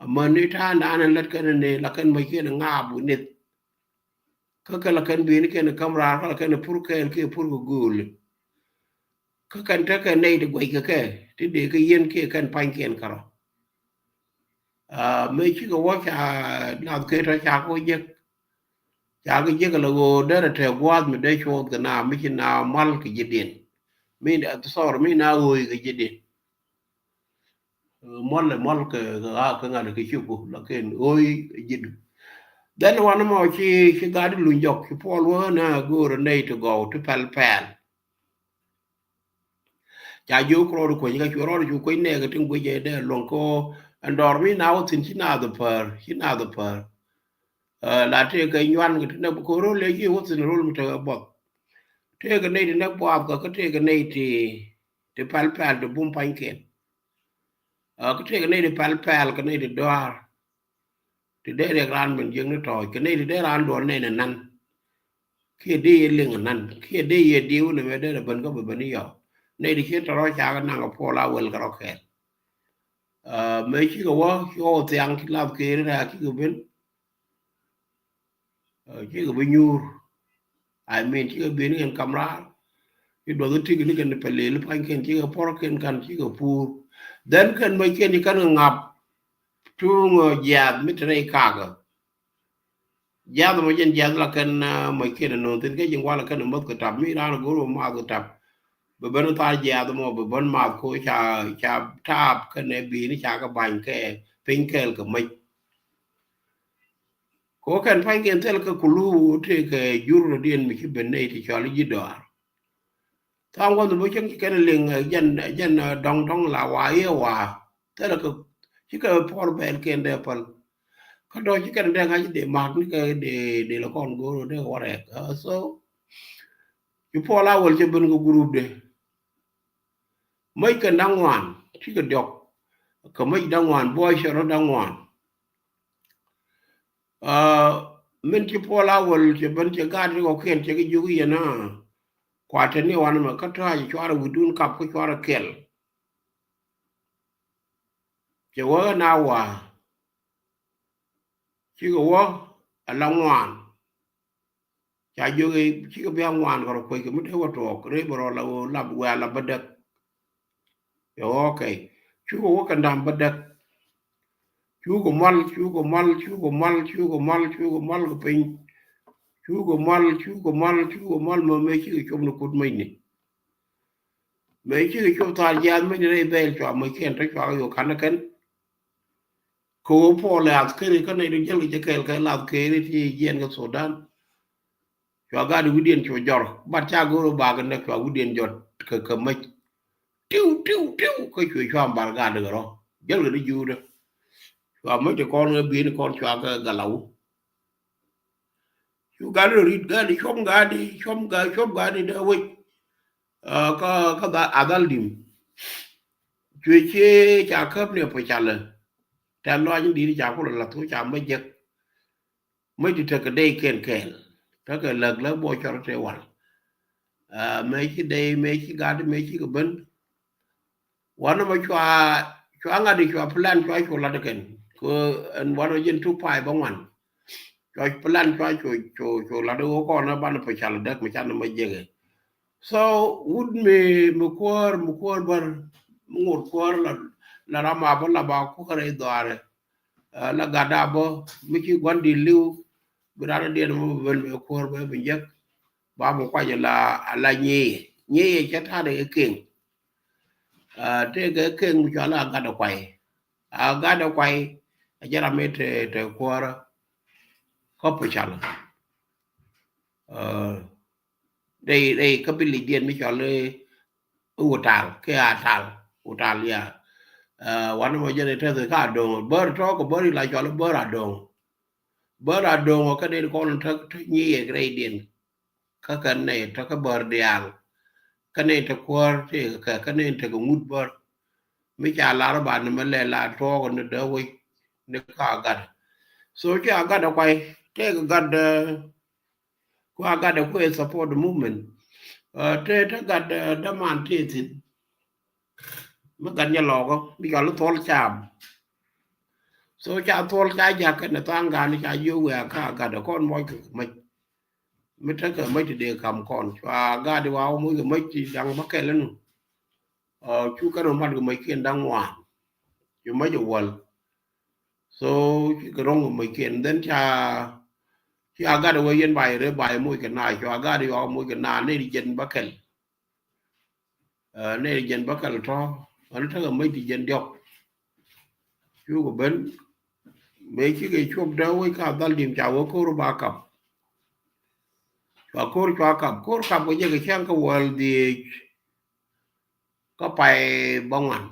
Amäni ta̱a̱ ndan lät kɛn ni lakin mɛ ciɛn ŋaap wi̱nith. Kä kɛ la kɛn bi̱i̱ni kɛn käm raar kä la kɛn pur kɛɛl kiɛ pur kɛ gööli. Kä kɛn tekɛ nɛy ti guɛc kɛ kɛ ti dee kɛ yien kiɛ kɛn pa̱nykiɛn kärɔ. Mëë cikɛ wä ca nath kɛ tɔ ca kɛ wä jek. Ca kɛ jek la ɣöö derɛ tɛ gua̱a̱th mi dee cuɔth kɛ na mi ci na mal kɛ ji̱diɛn. Mi sorry mi na ɣööy kɛ ji̱diɛn. Muɔl muɔl kɛ kɛ ŋa̱t kɛ cuku lakin ɣööy ji̱du. Dhɛn wanɛ mɔ ci ci gat luny jɔk ci Puɔl wä na go̱o̱r nɛy ti gɔw ti pɛl pɛl. Ca jiök rɔɔd kueny kä cuɛ rɔɔd cu kueny nɛɛkɛ tin guic jɛ dee luɔ̱ŋ kɛ ɣöö ɛn dɔɔr mi na wä thi̱n ci naath päär ci naath päär. La tëëkɛ nyuan kɛ ti nɛ kɛ ro̱l lɛ ci wä thi̱n ro̱l mi tekɛ buɔth. Tëëkɛ nɛy ti nɛ buath kɛ kä tëëkɛ nɛy ti ti pɛl pɛl ti bum pa̱nykiɛn. Kä tëëkɛ nɛy ti pɛl pɛl kɛ nɛy ti dɔaar. Ti dee riɛk raan ben jiäkni tɔɔc kɛ nɛy ti dee raan duɔl nɛn ɛ nan. Kiɛ dee yɛ liŋ ɛ nan kiɛ dee yɛ diw ni mɛ dee rɛ ben kä bɛ ben i̱ yɔk. Nɛy ti ciet tɔrɔ cakɛ naŋ kɛ Puɔl a wel kɛ rɔ kɛɛl. Mëë cikɛ wä ci ɣɔw thiaŋ ci lath keri rɛ̈ɛ̈k cikɛ ben. Cikɛ bi nyuur. I mean cikɛ ben kɛn kam raar. Ci duɔth i̱ tik ni kɛn pɛlil pa̱nykiɛn cikɛ puɔrkiɛn kan cikɛ puur. Dhɛn kɛn mɔckiɛn ci kɛn kɛ ŋa̱p. Tuŋ jiaath mi te rɛy kakä. Jiath mɔ jɛn jiath la kɛn mɔc kiɛn nööŋ thin kä ji̱ wal kɛn mäth kɛ tap mi raan go̱o̱r bɛ math kɛ tap. Bɛ ben thaar jiath mɔ bɛ ben math ko ca ca taap kɛn ɛ bi̱i̱ni ca kɛ ba̱ny kɛ piny kɛɛl kɛ mäc. Ko kɛn pa̱ny kɛn thil kɛ kulu tëëkɛ jur rɔ diɛn mi ci ben nɛy ti cɔl ji̱ dɔaar. Tha̱a̱ŋ gua̱th ni bä cäŋ ci kɛn liŋ jɛn jɛn dɔŋ dɔŋ la wa iɛ wa. Thilɛ kɛ ci kɛ puɔr bɛɛl kɛn dee päl. Kä dɔ̱ŋ ci kɛn dee ŋa̱c dee mak ni kɛ dee dee lɛ kɔn go̱o̱r dee wä rɛɛk. So ci Puɔl a wäl cɛ ben kɛ group de. Mäc kɛn da̱ŋ ŋuan ci kɛ diɔk. Kɛ mäc da̱ŋ ŋuan buɔy cɛ rɔ da̱ŋ ŋuan. Min ci Puɔl a wäl cɛ ben cɛ gaat ri kɔkiɛn cɛ kɛ jiök yɛn a. Kua te ni wan mɛ kä tɔ̱a̱c cuarɛ wi̱dun kap kä cuarɛ kɛl. Cɛ wä na wa cikɛ wä a la ŋuan. Ca jiök i̱ cikɛ bia ŋuan kɛ rɔ kuec kɛ mi te wä tuɔɔk rëë bɛ rɔ la wä lap wɛ̈ɛ̈ la bädäk. Yɛ ɣɔɔkɛ cukɛ wä kɛ da̱m bädäk. Cukɛ mual cukɛ mual cukɛ mual cukɛ mual cukɛ mual kɛ piny. Cukɛ mual cukɛ mual cukɛ mual mɛ mëë cikɛ cop ni kut mäcni. Mëë cikɛ cop thaar jiaath mëë di rɛy bɛɛl cua mëë ciɛn te cua kɛ yo̱o̱ ka̱n kɛn. Kɛ ɣöö puɔl ɛ athkeri kä nɛy ti jäl kɛ jɛ kɛɛl kɛ lath kɛɛri ti jiɛn kɛ Sudan. Cua gat wi̱diɛn cu jɔr bat ca go̱o̱r bakɛ nɛ cua wi̱diɛn jɔt kɛ kɛ mäc. Tiw tiw tiw kä cuɛ cua bar gat kɛ rɔ jäl kɛ ni juudä. Cua mäc ti kɔn kɛ bi̱i̱ni kɔn cua kɛ galaw. Cu gat rɔ ri̱t gat cuɔm gat cuɔm gat cuɔm gat dee wec. Kä kä a dhal di̱m. Cuɛ cie ca käp ni pɔ calɛ. Tɛ̈th lɔac in di̱t ca kulɛ lath kä ca mäc jek. Mäc ti tekɛ dee kiɛn kɛɛl. Tekɛ läk läk bɔ cɔr te wal. Mëë ci dee mëë ci gat mëë ci kɛ ben. Wanɛ mɔ cua cua ŋa̱t di cua plan cua cu lat kɛn. Kɛ ɛn wanɛ mɔ jɛn two five bä ŋuan. Cua plan cua cu cu cu lat wä kɔn banɛ pɔ cal däk mi can mɔ jekɛ. So wut mi mi kuäär mi kuäär bär mi ŋot kuäär la la ram a bä la ba kuäär i̱ dhɔaarɛ. La gat a bä mi ci gua̱n di li̱w bi ran diɛn mɔ ben bɛ kuäär bɛ bi jek. Ba mi kuac la la nyiee nyiee cɛ ta̱a̱dɛ kɛ keŋ. Tëëkɛ keŋ mi cɔal a gat a kuay. A gat a kuay a jɛ ram mi te te kuäärä. Kä pɔ cal. Rɛy rɛy kä bi lic diɛn mi cɔl i̱ wutal kɛ a tal wutal ya. Wanɛ mɔ jɛn i̱ tɛth kä a do̱ŋ bär tɔ̱ kɛ bär i̱ la cɔl i̱ bär a do̱ŋ. Bär a do̱ŋ kä den kɔn tä tä nyiɛ rɛy diɛn. Kä kɛ nɛ tä kä bär diaal kä nɛ tä kuäär tëëkɛ kɛ kä nɛ tä kɛ ŋut bär. Mi ca lar ba ni mɛ lɛ la tuɔɔk ni dee wec ni ka gat. So ca gat a kuay tëëkɛ gat. Kua gat a kuɛ support movement. Te te gat däman te thin. Mi gat nyɛ lɔkä mi cɔl thuɔl cam. So ca thuɔl ca jak kɛn thaŋ gan ca jiök wia ka gat a kɔn mɔc kɛ mec. Mi tekɛ mec ti dee kam kɔn cua gat wa wä muc kɛ mec ti daŋ bä kɛl inu. Cu kɛn wä mat kɛ mec kiɛn daŋ wan. Cu mec a wäl. So ci kɛ ro̱ŋ mec kiɛn then ca ci a gat wee yɛn bay rɛ bay moc kɛ na cu a gat yɔk moc kɛ na ne di jɛn bä kɛl. Ne di jɛn bä kɛl tɔ ɣän tekɛ mec di jɛn diɔk. Cu kɛ ben mëë ci kɛ cuɔp dee wec ka dhal dim ca wee ko̱r ba kap. Cua ko̱r cua kap ko̱r kap kɛ jɛ kɛ cäŋ kä wäl dhiec. Kä pay bä ŋuan.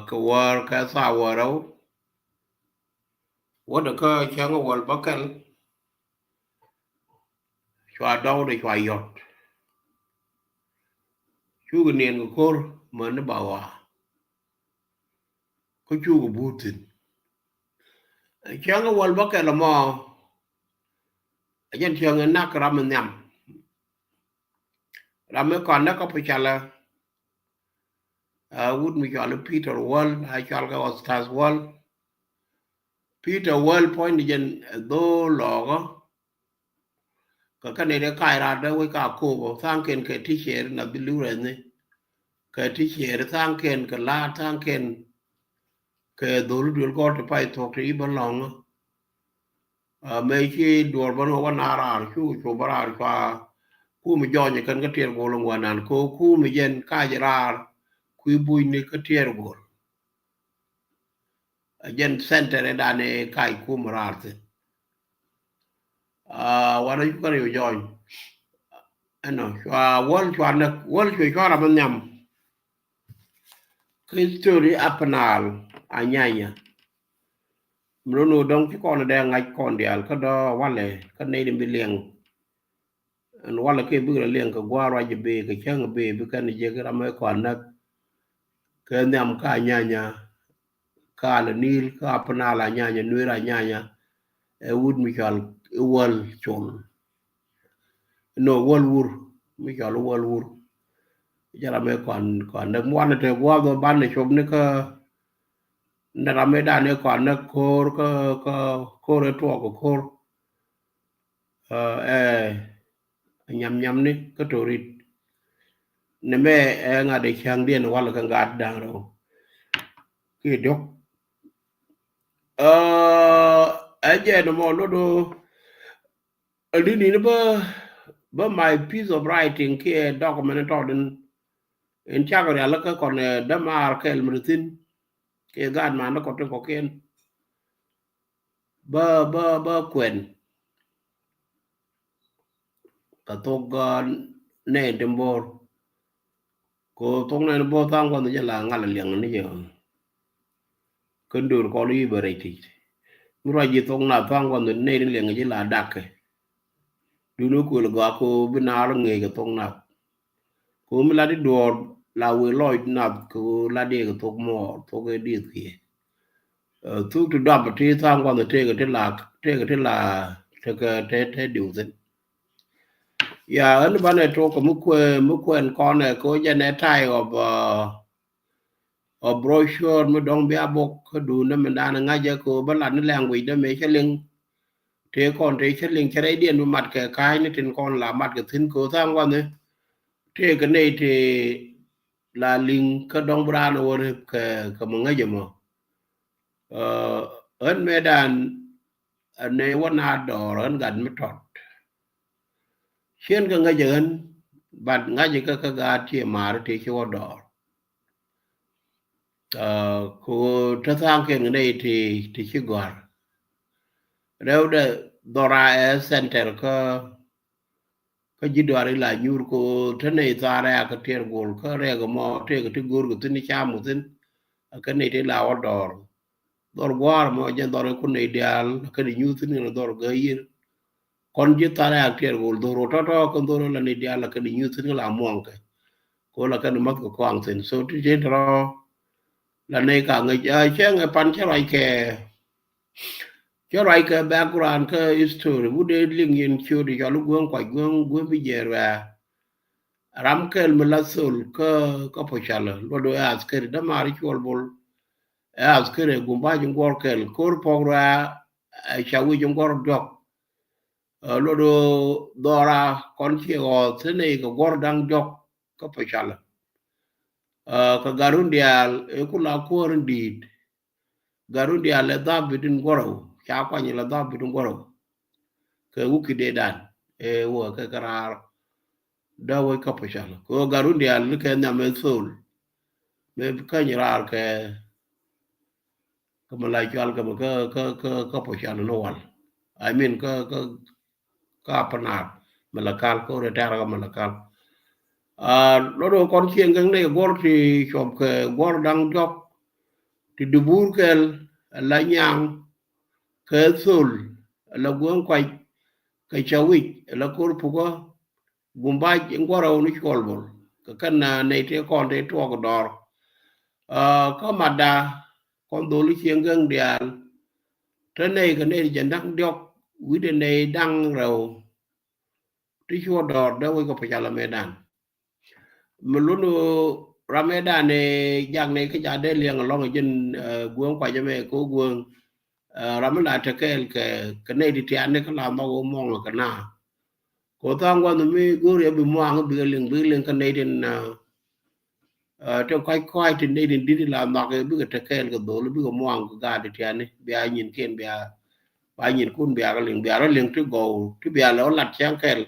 Kɛ wäär kɛ thaa wäär rɛw. Wädɛ kä cäŋ wäl bä kɛl. Cua dɔw de cua yɔt. Cukɛ niɛn kɛ ko̱r mäni ba ɣɔaa. Kä cukɛ buut thi̱n. Cäŋ wäl bä kɛl ɛmɔ. A jɛn cäŋ in nak ram in nhiam. Ram mi kɔn näk kä pɔ calä. Wut mi cɔal i̱ Peter Wäl a cɔal kɛ Ostaz Wäl. Peter Wäl puɔ̱ny ni jɛn ɛ dho̱o̱l lɔɔkä. Kɛ kä nɛy dee kac raar dee wec ka ko̱o̱pä tha̱a̱ŋkiɛn kɛ ti ciɛɛri na bi li̱w rɛthni. Kɛ ti ciɛɛri tha̱a̱ŋkiɛn kɛ la̱a̱t tha̱a̱ŋkiɛn. Kɛ dho̱o̱l duël gɔ̱r ti pay thuɔ̱k ti i̱ bä lɔ̱ŋä. Mëë ci duɔ̱ɔ̱r bä ni wä na raar cu cu bä raar cua. Kumi jɔny kɛn kä tiɛɛr gol in wä nan ko kumi jɛn kac raar. Kui̱ bucni kä tiɛɛr gol. A jɛn center ɛ dan ɛ kac kum raar thin. Wanɛ cu kɛn yu jɔny. Ɛnɔ cua wäl cua näk wäl cua cua ram nhiam. Kä history a pɛnal a nyanya. Mi run wä dɔ̱ŋ ci kɔn dee ŋa̱c kɔn diaal kä dɔ̱ walɛ kä nɛy di bi liɛŋ. Ɛn walɛ kɛ bikɛ rɔ liɛŋ kɛ gua̱a̱r ruac bi kɛ cäŋ bi bi kɛn jek ram ɛ kɔn näk. Kɛ nhiam ka nyanya. Ka lɛ nil ka pɛnal a nyanya nuer a nyanya. Ɛ wut mi cɔal i̱ wäl col. Nɔ wäl wur mi cɔl wäl wur. Jɛ ram ɛ kɔn kɔn näk mi wanɛ te gua̱a̱th ɔ banɛ cop ni kä. Nɛ ram ɛ dan ɛ kɔn näk ko̱r kä kä ko̱r ɛ tuɔɔk kä ko̱r. Ɛ nyam nyam ni kä torit. Ni mɛ ɛ ŋa̱t ɛ cäŋ diɛn wal kä ŋa̱t da̱ŋ rɛw. Kiɛ diɔ̱k. Ɛ jɛ ni mɔ lot ɔ. Ɛ di ni ni bä bä my piece of writing kiɛ document tɔt in, in cak rial kä kɔn, eh, dämaar kɛl mi thi̱n kiɛ gaat man kɔn tin kɔkiɛn. Bä, bä, bä kuɛn kɛ thok, ah, nɛy tin bo̱o̱r. Ko thok nɛn bo̱o̱r tha̱a̱ŋ gua̱n jɛ la ŋal liɛŋ ni jɛ. Kän döör kɔn i̱ bɛ rɛy tic. Mi ruac ji̱ thok nath tha̱a̱ŋ gua̱n nɛy tin liɛŋ jɛ la dakɛ. Duni kuël gɔaa ko bi naar ŋeec kɛ thok nath. Ko mi lat i̱ duɔɔr la wëë lɔc nath ko lat i̱ kɛ thok mɔɔr, thok i̱ dieth kiɛ. Eh, thuk ti dɔp ti tha̱a̱ŋ gua̱n tëëkɛ ti la, tëëkɛ ti la, tëëkɛ, tëë, tëë diw thi̱n. Ya, ɣän banɛ tok kɛ mi kuɛ, mi kuɛn kɔnɛ ko jɛn ɛ ta̱y ɣɔp, ah, ɣɔp brochure mi dɔ̱ŋ bia bok kä duundä mi dan ŋa̱cä ko bä lat ni language dä mëë cä liŋ. Tëë kɔn tëë cä liŋ cä rɛydiɛn bi mat kɛ ka̱a̱cni tin kɔn la mat kɛ thi̱n ko tha̱a̱ŋ gua̱n. Tëëkɛ nɛy tëë la liŋ kä dɔ̱ŋ bi raan wä rep kɛ, kɛ mi ŋäcä mɔ. Eh, ɣän mëëdan, eh, nɛy wä na dɔɔr ɣän gat mi tɔt. Cien kɛ ŋäcä ɣän, but ŋa̱cä kä kä gaat ciɛ ma̱a̱ri tëë ci wä dɔɔr. Ah, ko te tha̱a̱ŋ kɛ ŋä nɛy ti, ti ci gɔ̱a̱r. Rɛwdɛ dhɔra ɛ center kä, kä ji̱ dɔaar ila nyuur ko te nɛy tha̱a̱ŋ rɛ̈ɛ̈k kä tiɛɛr gol kä rɛ̈ɛ̈k mɔ tëëkɛ ti go̱o̱r kɛ thi̱n i̱ cam kɛ thi̱n. Kä nɛy ti la wä dɔɔr. Dhɔr gua̱a̱r mɔ jɛn dhɔr ku nɛy diaal kä di nyuur thi̱n kɛn dhɔr gä yiër. Kɔn ji̱ thar yak tiɛɛr kɛ wul dhor wä tɔ̱tɔ̱ kɛn dhor wä la ni diaal la kɛn i̱ nyuth thi̱n kɛ la muɔ̱ŋ kɛ. Kɛ wä la kɛn i̱ mäth kɛ kɔaŋ thi̱n. So ti ti tɔ̱rɔ̱ la nɛy ka ŋäc, ah, cɛ ŋɛ pan cɛ ruac kɛ, cɛ ruac kɛ background kä history. Wut dee liŋ yɛn ciöt i̱ cɔl i̱ guäŋ kuac guäŋ, guäŋ bi jiɛɛr wɛ̈ɛ̈. Ram kɛl mi la thol kä, kä Pɔcalä luɔt wee askeri dämaari cuɔl bol. Ɛ askeri gumbac in guɔr kɛl ko̱r pɔk ruɛ̈ɛ̈, ɛ ca wic in guɔr diɔ̱k. Ɛ, luɔt ɣöö dhɔra kɔn ciɛ ɣɔɔth thi̱n ɛ kɛ guɔ̱r da̱ŋ diɔ̱k kä Pɔcalä. Ɛ, kɛ gat run diaal ɛ ku la kuäär in di̱i̱t. Gat run diaal ɛ dhap bit in guɔ̱rɔw, ca kuany ɛ la dhap bit in guɔ̱rɔw. Kɛ wuk ki dee dan ɛ wä kɛ kɛ raar. Dee wä kä Pɔcalä kɛ ɣöö gat run diaal ni kɛ nhiam ɛ thol. Mëë bi käny raar kɛ, kä mi la cual kä mi kä, kä, kä, kä Pɔcalä ni wal. I mean, kä, kä, kä Upper Nile, Malakal, kä retire kä Malakal. Ah, luɔt ɣöö kɔn cieŋ gäŋ ni guɔ̱r ti cuɔp kɛ guɔ̱r da̱ŋ diɔ̱k, ti dubur kɛl, la nyaŋ, kɛ thol, la guäŋ kuac, kɛ ca wic, la ko̱r pukä, gumbac in guɔ̱r ɣöö ni cuɔl bol. Kɛ kɛn, ah, nɛy tëë kɔn tëë tuɔɔk dɔɔr. Ah, kä matda, kɔn dholi cieŋ gäŋ diaal. Te nɛy kɛ nɛy ti jɛn da̱ŋ diɔ̱k wi̱cdɛ nɛy da̱ŋ rɛw. Ti cuɔ dɔɔr dee wec kɛ Pɔcalä mëëdan. Mi lun ram mëëdan ɛ jak nɛy kä ca dee liɛŋ ɛlɔ̱ŋ ɛ jɛn, eh, guäŋ kuac ɛmɛ kɛ wä guäŋ. Eh, ram mi la te kɛɛl kɛ, kɛ nɛy ti tiaani kä la nhɔk wä muɔ̱ŋ kɛ na. Kɛ wä tha̱a̱ŋ gua̱nh mi go̱o̱r yɛ bi muaŋ bikɛ liŋ, bikɛ liŋ kä nɛy tin, eh, Ah, te kɔc kɔc tin nɛy tin di̱t la nhɔk bikɛ te kɛɛl kɛ dhol bikɛ muaŋ kɛ gaat ti tiani bia nyin ken bia, ba nyin kun bia kɛ liŋ bia rɔ liŋ ti gɔw ti bia lɛ wä lat cäŋ kɛl.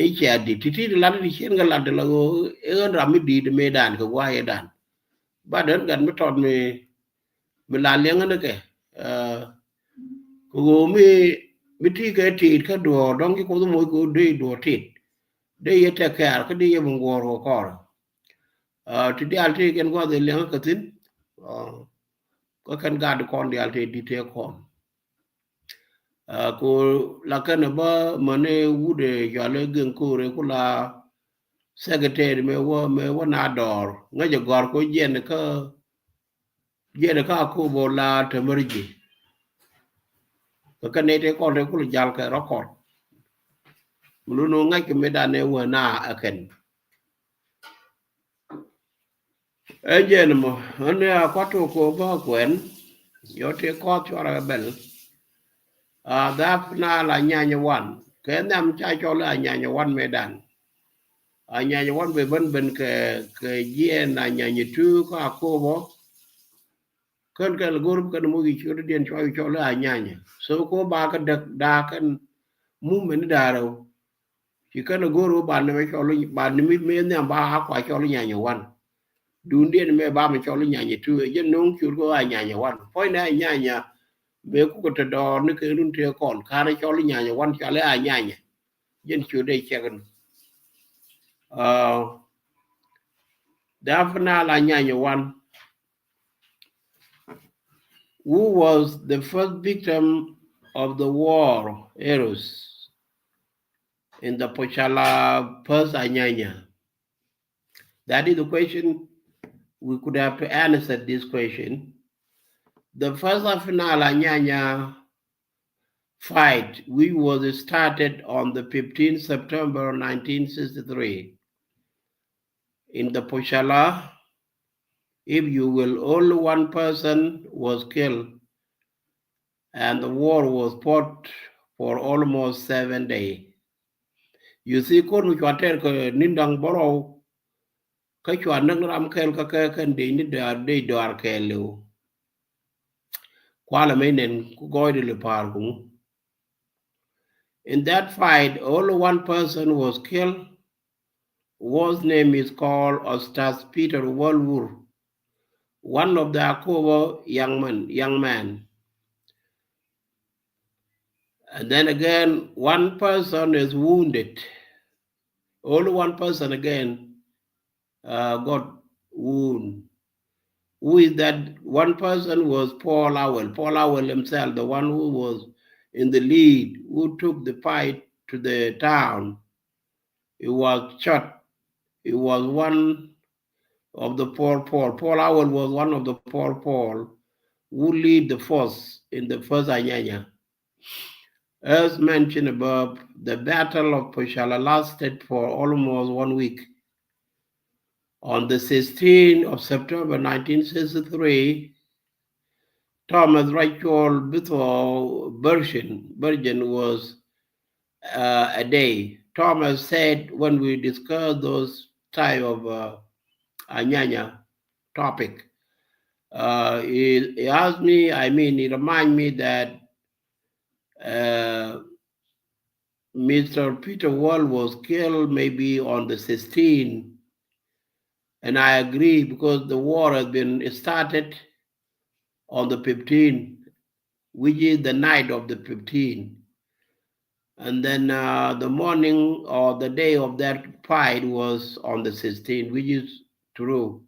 I̱ cia di̱t ti ti lat ti cien kɛ lat la ɣöö i̱ ɣän ram mi di̱t mëëdan kɛ gua̱a̱c ëëdan. Ba dän gat mi tɔt mi, mi la liɛŋ ni kɛ, ah, kɛ ɣöö mi, mi ti kɛ tit kä duɔ̱ɔ̱r dɔ̱ŋ ci Kuoth moc kɛ ɣöö dee duɔ̱ɔ̱r tit. Dee yɛ tɛk kɛɛr kä dee yɛ bi ŋuɔ̱ɔ̱r kɛ kɔr. Ah, ti diaal ti kɛn gua̱th ɛ liɛŋä kä thi̱n. Ah, kä kɛn gat kɔn diaal ti di̱t tëë kɔn. Ah, ko la kɛn ɛ bä mäni wut ɛ cɔal ɛ geŋ ko̱r ɛ ku la secretary mëë wä, mëë wä na dɔɔr. Ŋäcɛ gɔ̱a̱r ko jiɛn kä, jiɛn kä Akobo la te mär ji̱. Kä kɛn nɛy tëë kɔn tëë ku la jal kɛ record. Mi lun wä ŋa̱c kɛ mëëdan ɛ wä na ɛ kɛn. Ɛ jɛn mɔ, ɣän ni a kuat tok kɛ bä kuɛn, yɔ ti kɔth cuarɛ bɛl. A dhap na la nyany wan, kɛ nhiam ca cɔl a nyany wan mëëdan. A nyany wan bɛ ben ben kɛ, kɛ jiɛn a nyany tu kä Akobo. Kän kɛl go̱r bi kɛn moc i̱ ciötdiɛn cua i̱ cɔl i̱ a nyany. So ko ba kä däk da̱a̱ kɛn movement ni da̱a̱ rɛw. Ci kɛn a go̱r wä ba ni mɛ cɔl, ba ni mi, mi nhiam ba a kua cɔl Nyanya wan. Dundiɛn mɛ ba mi cɔl Nyanya tu, jɛ no̱o̱ŋ cur kɛ a Nyanya wan. Puɔ̱ny ni a Nyanya, mɛ kukɛ te dɔɔr ni kɛ run tëë kɔn, ka̱n a cɔl Nyanya wan, cɔl a Nyanya. Jɛn cur dee cɛk ni. Uh, the Afanal Anyanya one, who was the first victim of the war heroes in the Pochala First Anyanya? That is the question. We could have to answer this question. The first Afanal Anyanya fight, which was started on the fifteenth September nineteen sixty-three in the Pochala, if you will, only one person was killed, and the war was fought for almost seven days. You see, kɔn mi cua tɛr kɛ ni̱n da̱ŋ bärɔw, kä cua näk ni ram kɛl kä kɛ kɛn dee ni dee dɔaar kɛɛliw. Kualɛ mɛ nɛn ku gɔɔy di li pa̱a̱r kuŋ. In that fight, only one person was killed, whose name is called Ustaz Peter Walwur, one of the Akobo young men, young men. And then again, one person is wounded. Only one person again uh, got wound. Who is that? One person was Paul Awel. Paul Awel himself, the one who was in the lead, who took the fight to the town. He was shot. He was one of the four Paul. Paul Awel was one of the four Paul who lead the force in the first Anyanya. As mentioned above, the Battle of Pochala lasted for almost one week. On the sixteenth of September nineteen sixty-three, Thomas Rachel Bithwell Virgin, Virgin was uh, a day. Thomas said when we discussed those type of uh, Anyanya topic, uh, he, he asked me, I mean, he reminded me that uh, Mister Peter Wall was killed maybe on the sixteenth. And I agree because the war has been started on the fifteenth, which is the night of the fifteenth. And then uh, the morning or the day of that fight was on the sixteenth, which is true.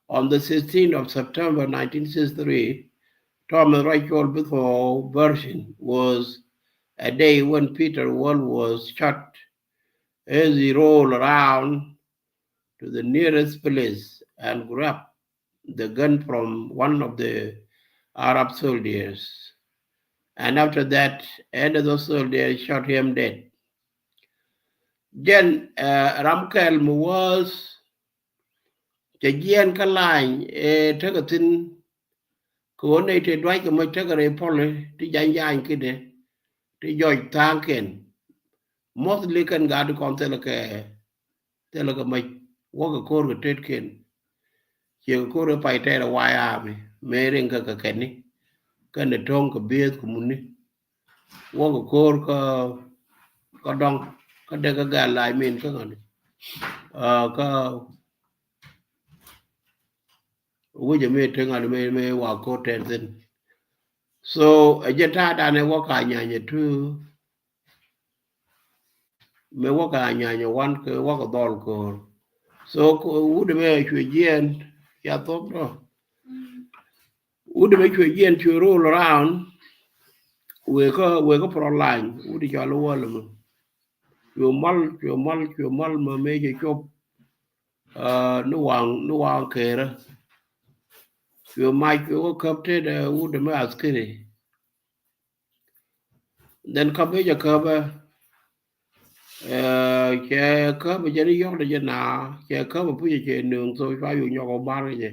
On the sixteenth of September nineteen sixty-three, Thomas Rachel Bithwell version was a day when Peter Wall was shot as he rolled around to the nearest place and grabbed the gun from one of the Arab soldiers. And after that, another soldier shot him dead. Jɛn uh, ram kɛl mi was cɛ jiɛɛn kä lany ɛ tekɛ thin kɛ ɣöö nɛy tëë duackɛ mɔc tekɛ rɛy pɔli ti jany jany kidɛ ti jɔc tha̱a̱ŋkiɛn. Mostly kɛn gaat ti kɔn thilɛ kɛ thilɛ kɛ mɔc wäkɛ ko̱r kɛ tetkiɛn. Ciɛ kɛ ko̱r ɛ pay tɛɛrɛ way ami mëë riŋ kɛ kɛ kɛni kɛn ɛ to̱ŋ kɛ bieth kɛ muni. Wäkɛ ko̱r kä kä dɔŋ kä dek kä gal lac min kä ŋɔni. Uh, kä wi̱cɛ mi ti ŋɔni mi mi wa ko̱r tɛn thin. So ɛ jɛ ta̱a̱ danɛ wäkɛ Anyanya tu. Mi wäkɛ Anyanya wan kɛ wäkɛ dhɔl ko̱r. So wut mi cuɛ jiɛn ca thop dɔ. Wut mi cuɛ jiɛn cuɛ roll around. Wek kä wek kä front line wut cɔl wäl mi. Cuɛ mal cuɛ mal cuɛ mal mi mëë cɛ cop. Uh, ni waŋ ni waŋ kɛɛrä. Cuɛ mac cuɛ wä käp tetdɛ wut mi askiri. Then käp i̱ jɛ käpä. Cɛ käpä jɛ ni yɔk dɛ jɛ na cɛ käpä pucɛ cɛ nööŋ tho cua yu nyɔk ɔ bar kɛ jɛ.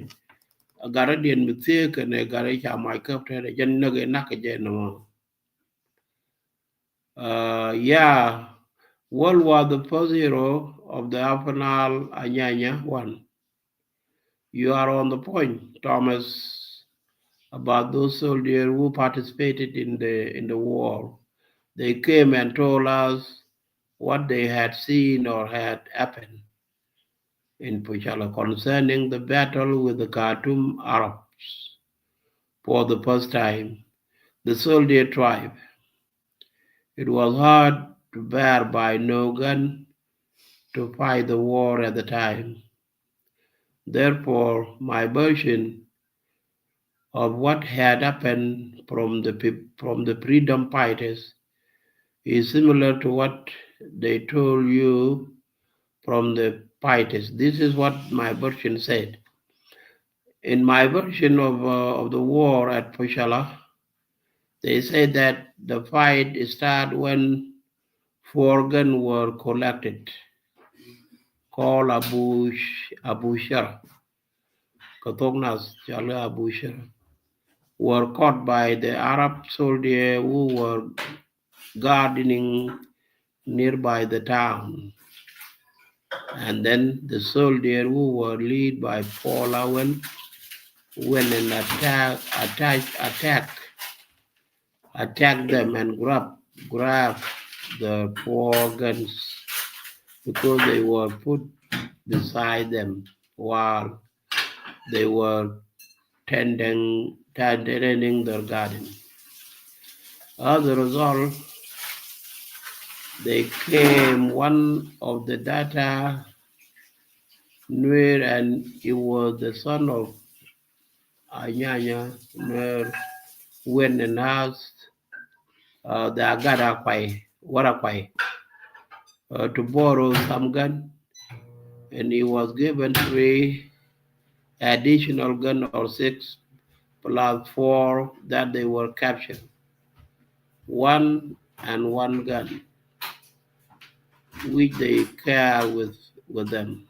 Gat rɛ diɛn mi thiee kɛnɛ gat rɛ ca mac käp tetdɛ jɛ näk ɛ nak kɛ jɛ nɔmɔ. Uh, yeah, Wall was the first hero of the Upper Nile Anyanya one. You are on the point, Thomas, about those soldiers who participated in the in the war. They came and told us what they had seen or had happened in Pochala concerning the battle with the Khartoum Arabs for the first time. The soldier tribe. It was hard to bear by no gun to fight the war at the time. Therefore, my version of what had happened from the peop-, from the freedom fighters is similar to what they told you from the fighters. This is what my version said. In my version of, uh, of the war at Pochala, they said that the fight started when four guns were collected, called Abu Sh-, Abu Shara. Kɛ thok nath cɔalkɛ Abu Shara, were caught by the Arab soldier who were gardening nearby the town. And then the soldier who were led by Paul Awel went and attack, attack, attack, attack them and grab, grab the four guns because they were put beside them while they were tending, tending their garden. As a result, they came one of the Dada Nuer, and he was the son of Anyanya Nuer, went and asked, uh, the Agada Kwai, Wara Kwai, uh, to borrow some gun, and he was given three additional gun or six plus four that they were captured. One and one gun, which they carry with, with them.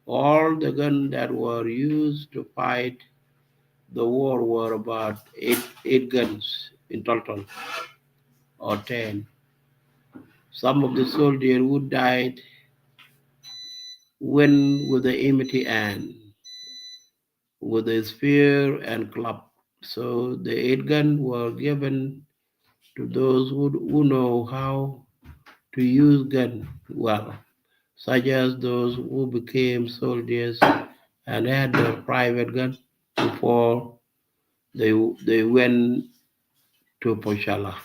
All the guns that were used to fight the war were about eight, eight guns in total, or ten. Some of the soldiers who died went with the empty hand, with a spear and club. So the eight guns were given to those who, who know how to use gun well, such as those who became soldiers and had their private gun before they, they went to Pochala.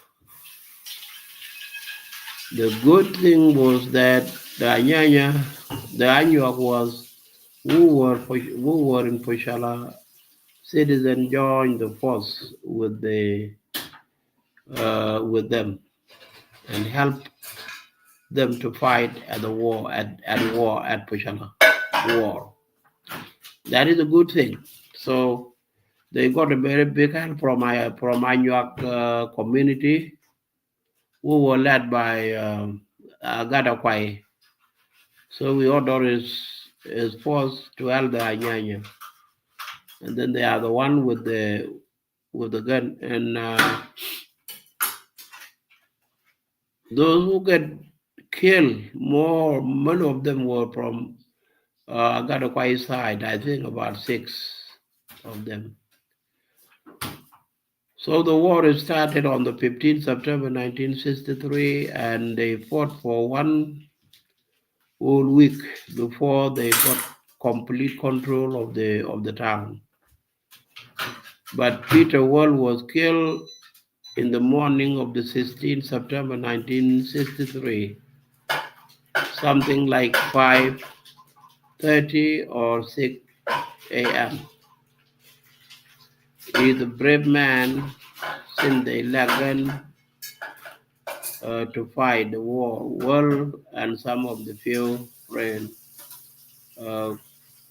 The good thing was that the Anyanya, the Anyuak was, who were, who were in Pochala citizen joined the force with the, uh, with them and help them to fight at the war, at, at war, at Pochala war. That is a good thing. So they got a very big help from, uh, from Anyuak, uh, community, who were led by, um, Agada Kwai. So we order his, his force to help the Anyanya. And then they are the one with the, with the gun. And, uh, those who get killed, more, many of them were from, uh, Agada Kwai side, I think about six of them. So the war started on the fifteenth September nineteen sixty-three, and they fought for one whole week before they got complete control of the, of the town. But Peter Wall was killed in the morning of the sixteenth September nineteen sixty-three, something like five thirty or six A M. He is a brave man since they lack gun, uh, to fight the war. Wall and some of the few friends, uh,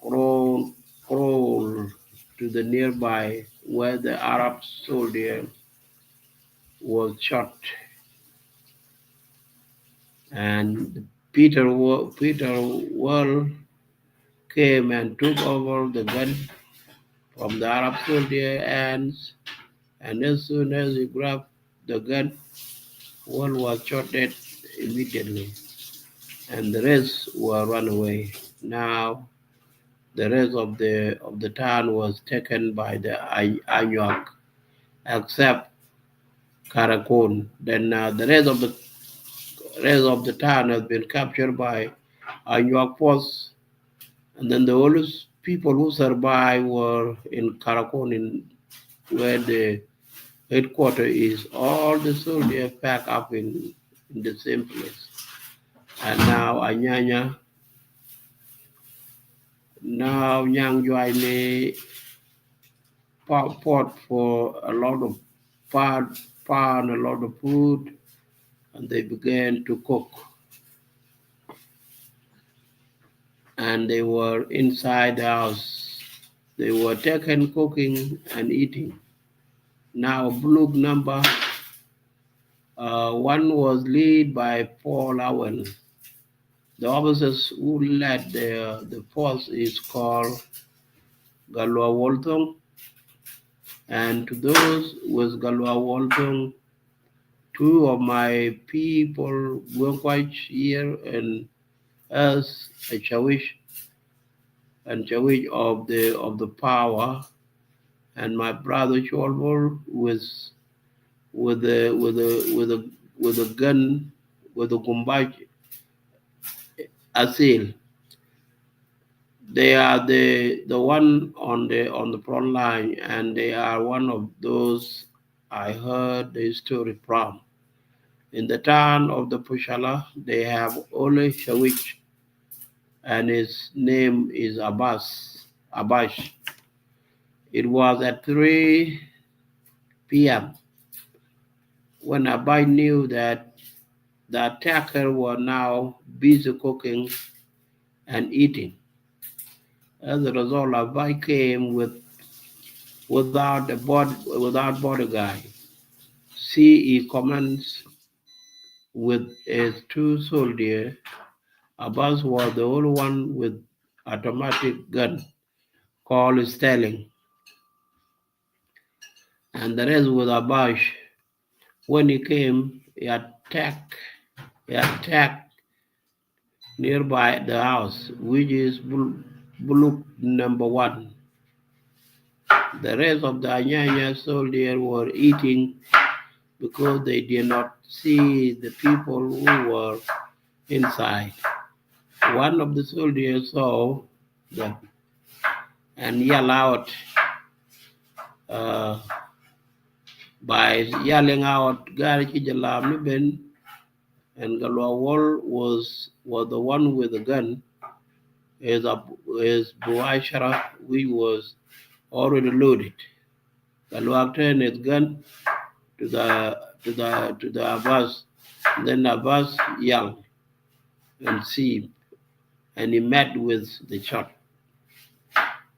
crawl, crawl to the nearby where the Arab soldier was shot. And Peter Wa-, Peter Wall came and took over the gun from the Arab soldier hands, and as soon as he grabbed the gun, Wall was shot dead immediately, and the rest were run away. Now, the rest of the, of the town was taken by the Ay-, Anyuak, except Karakon. Then, uh, the rest of the, rest of the town has been captured by Anyuak force. And then the only people who survived were in Karakon, in where the headquarters is. All the soldiers pack up in, in the same place. And now Anyanya, now Nyang Juaine fought for a lot of, found, found a lot of food, and they began to cook. And they were inside the house. They were taken cooking and eating. Now, Buluk number, uh, one was led by Paul Awen. The officers who led the, the force is called Galwa Wolthong. And to those with Galwa Wolthong, two of my people, Guenquach here and as a Chawish, and Chawish of the, of the power, and my brother Chwalbol with, with the, with the, with the, with the gun, with the gumbach, Asil. They are the, the one on the, on the front line, and they are one of those I heard the story from. In the town of the Pushala, they have only Shawich, and his name is Abbas, Abash. It was at three p.m. when Abash knew that the attacker were now busy cooking and eating. As a result, Abai came with, without a bod-, without bodyguard. See, he commends with his two soldiers. Abbas was the only one with automatic gun called Sterling. And the rest with Abash. When he came, he attacked, he attacked nearby the house, which is Bul-, Buluk number one. The rest of the Anyanya soldiers were eating because they did not see the people who were inside. One of the soldiers saw them and yelled out, uh, by yelling out, "Gari ci jɛ lam ni ben," and Galwa Wall was, was the one with the gun. His, his Buashara, which was already loaded. Galwa turned his gun to the, to the, to the Abbas. And then Abbas yelled and see, and he met with the shot.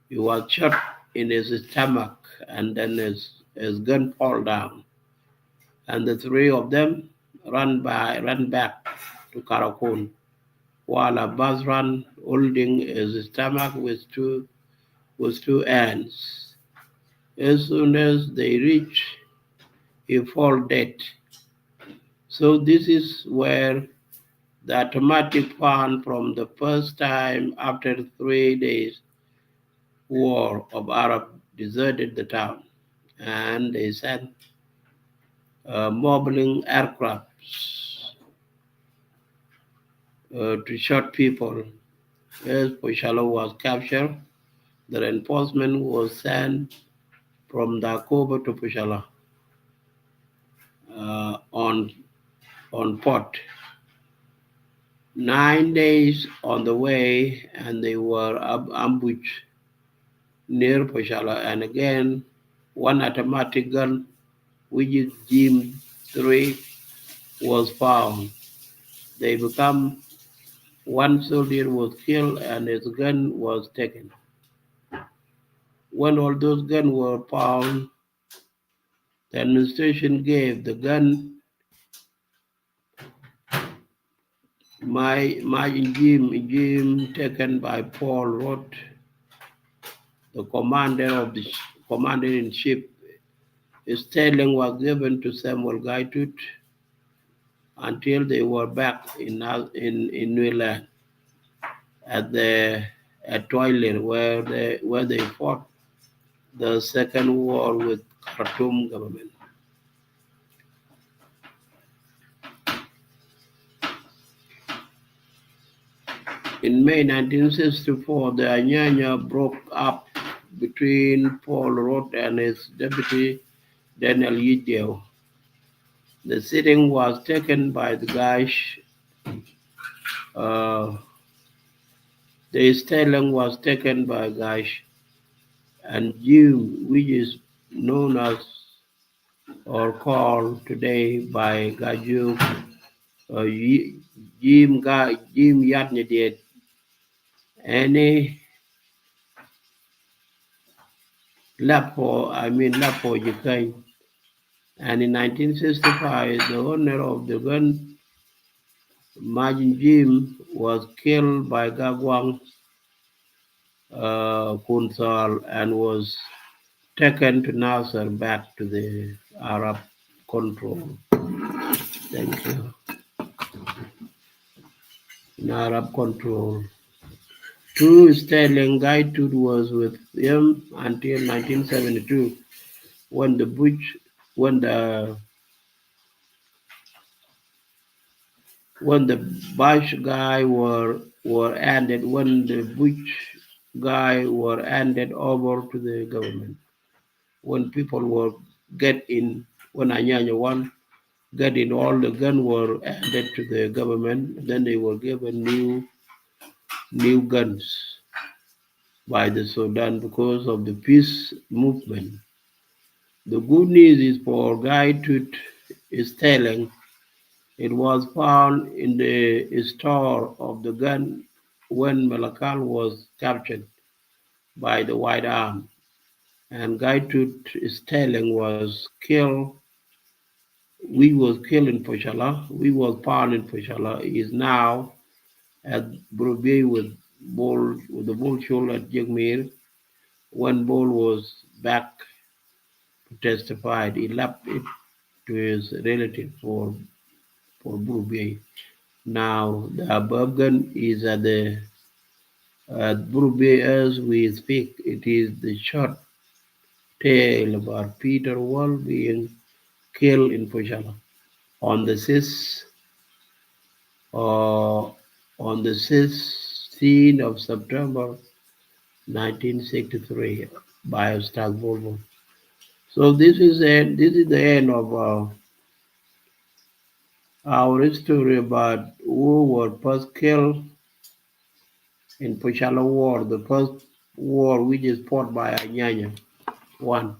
He was shot in his stomach, and then his, his gun fall down. And the three of them ran by, ran back to Karakun, while Abbas ran holding his stomach with two, with two hands. As soon as they reach, he fall dead. So this is where the automatic found from the first time after three days war of Arab deserted the town, and they sent, uh, mobling aircrafts, uh, to shoot people. As Pushala was captured, the reinforcement was sent from Dakoba to Pushala, uh, on, on foot. Nine days on the way, and they were ab-, ambushed near Pushala, and again, one automatic gun, which is Jim three, was found. They become, one soldier was killed and his gun was taken. When all those guns were found, the administration gave the gun my, my Jim, Jim taken by Paul Roth, the commander of the sh-, commander in chief. Sterling was given to Samuel Gaitut until they were back in, in, in New Land at the, at Toilet, where they, where they fought the second war with Khartoum government. In May nineteen sixty-four, the Anyanya broke up between Paul Rot and his deputy, Daniel Yideo. The sitting was taken by the Gash. Uh, the stelling was taken by Gash and Jim, which is known as or called today by Gajuk, uh, Yi- Jim Ga Jim Yat Nyadiet. Any Lapo, I mean Lapo Jikany. And in nineteen sixty-five, the owner of the gun, Majin Jim, was killed by Gagwang uh, Kunsal and was taken to Nasser, back to the Arab control. Thank you. In Arab control. True Sterling Gaitut was with him until nineteen seventy-two, when the Bush, when the when the Bush guy were were handed, when the Bush guy were handed over to the government, when people were get in, when Anyanya one get in, all the gun were handed to the government, and then they were given new new guns by the Sudan because of the peace movement. The good news is for Gaitut Sterling. It was found in the store of the gun when Malakal was captured by the White Army. And Gaitut Sterling was killed. We was killed in Pochala. We was found in Pochala. He is now at Burubia with Bol, with the Bol Chol at Jigmir. When Bol was back to testify, he left it to his relative for for Burubia. Now the above gun is at the at Burubia as we speak. It is the short tale about Peter Wall being killed in Pochala on the sixth, uh, on the sixteenth of September nineteen sixty-three by Ustaz Bulbul. So this is the this is the end of uh, our history about who were first killed in Pochala War, the first war which is fought by Anyanya one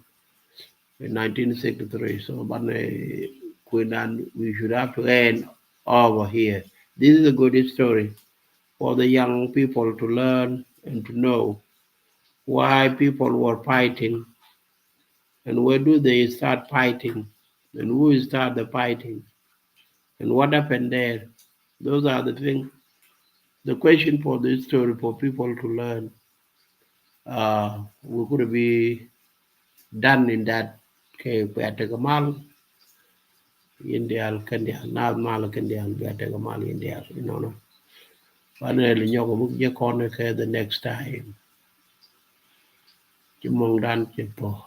in nineteen sixty-three. So, but uh, Queen, and we should have to end over here. This is a good history for the young people to learn and to know why people were fighting and where do they start fighting and who start the fighting and what happened there. Those are the things, the question for the history for people to learn. Uh, we could be done in that. Okay, we are take a mal. Indial, Kendial, not mal, Kendial, we are take a mal, Indial, you know. But really, you know, we get corner the next time. Ci mɔŋdan ci pɔ.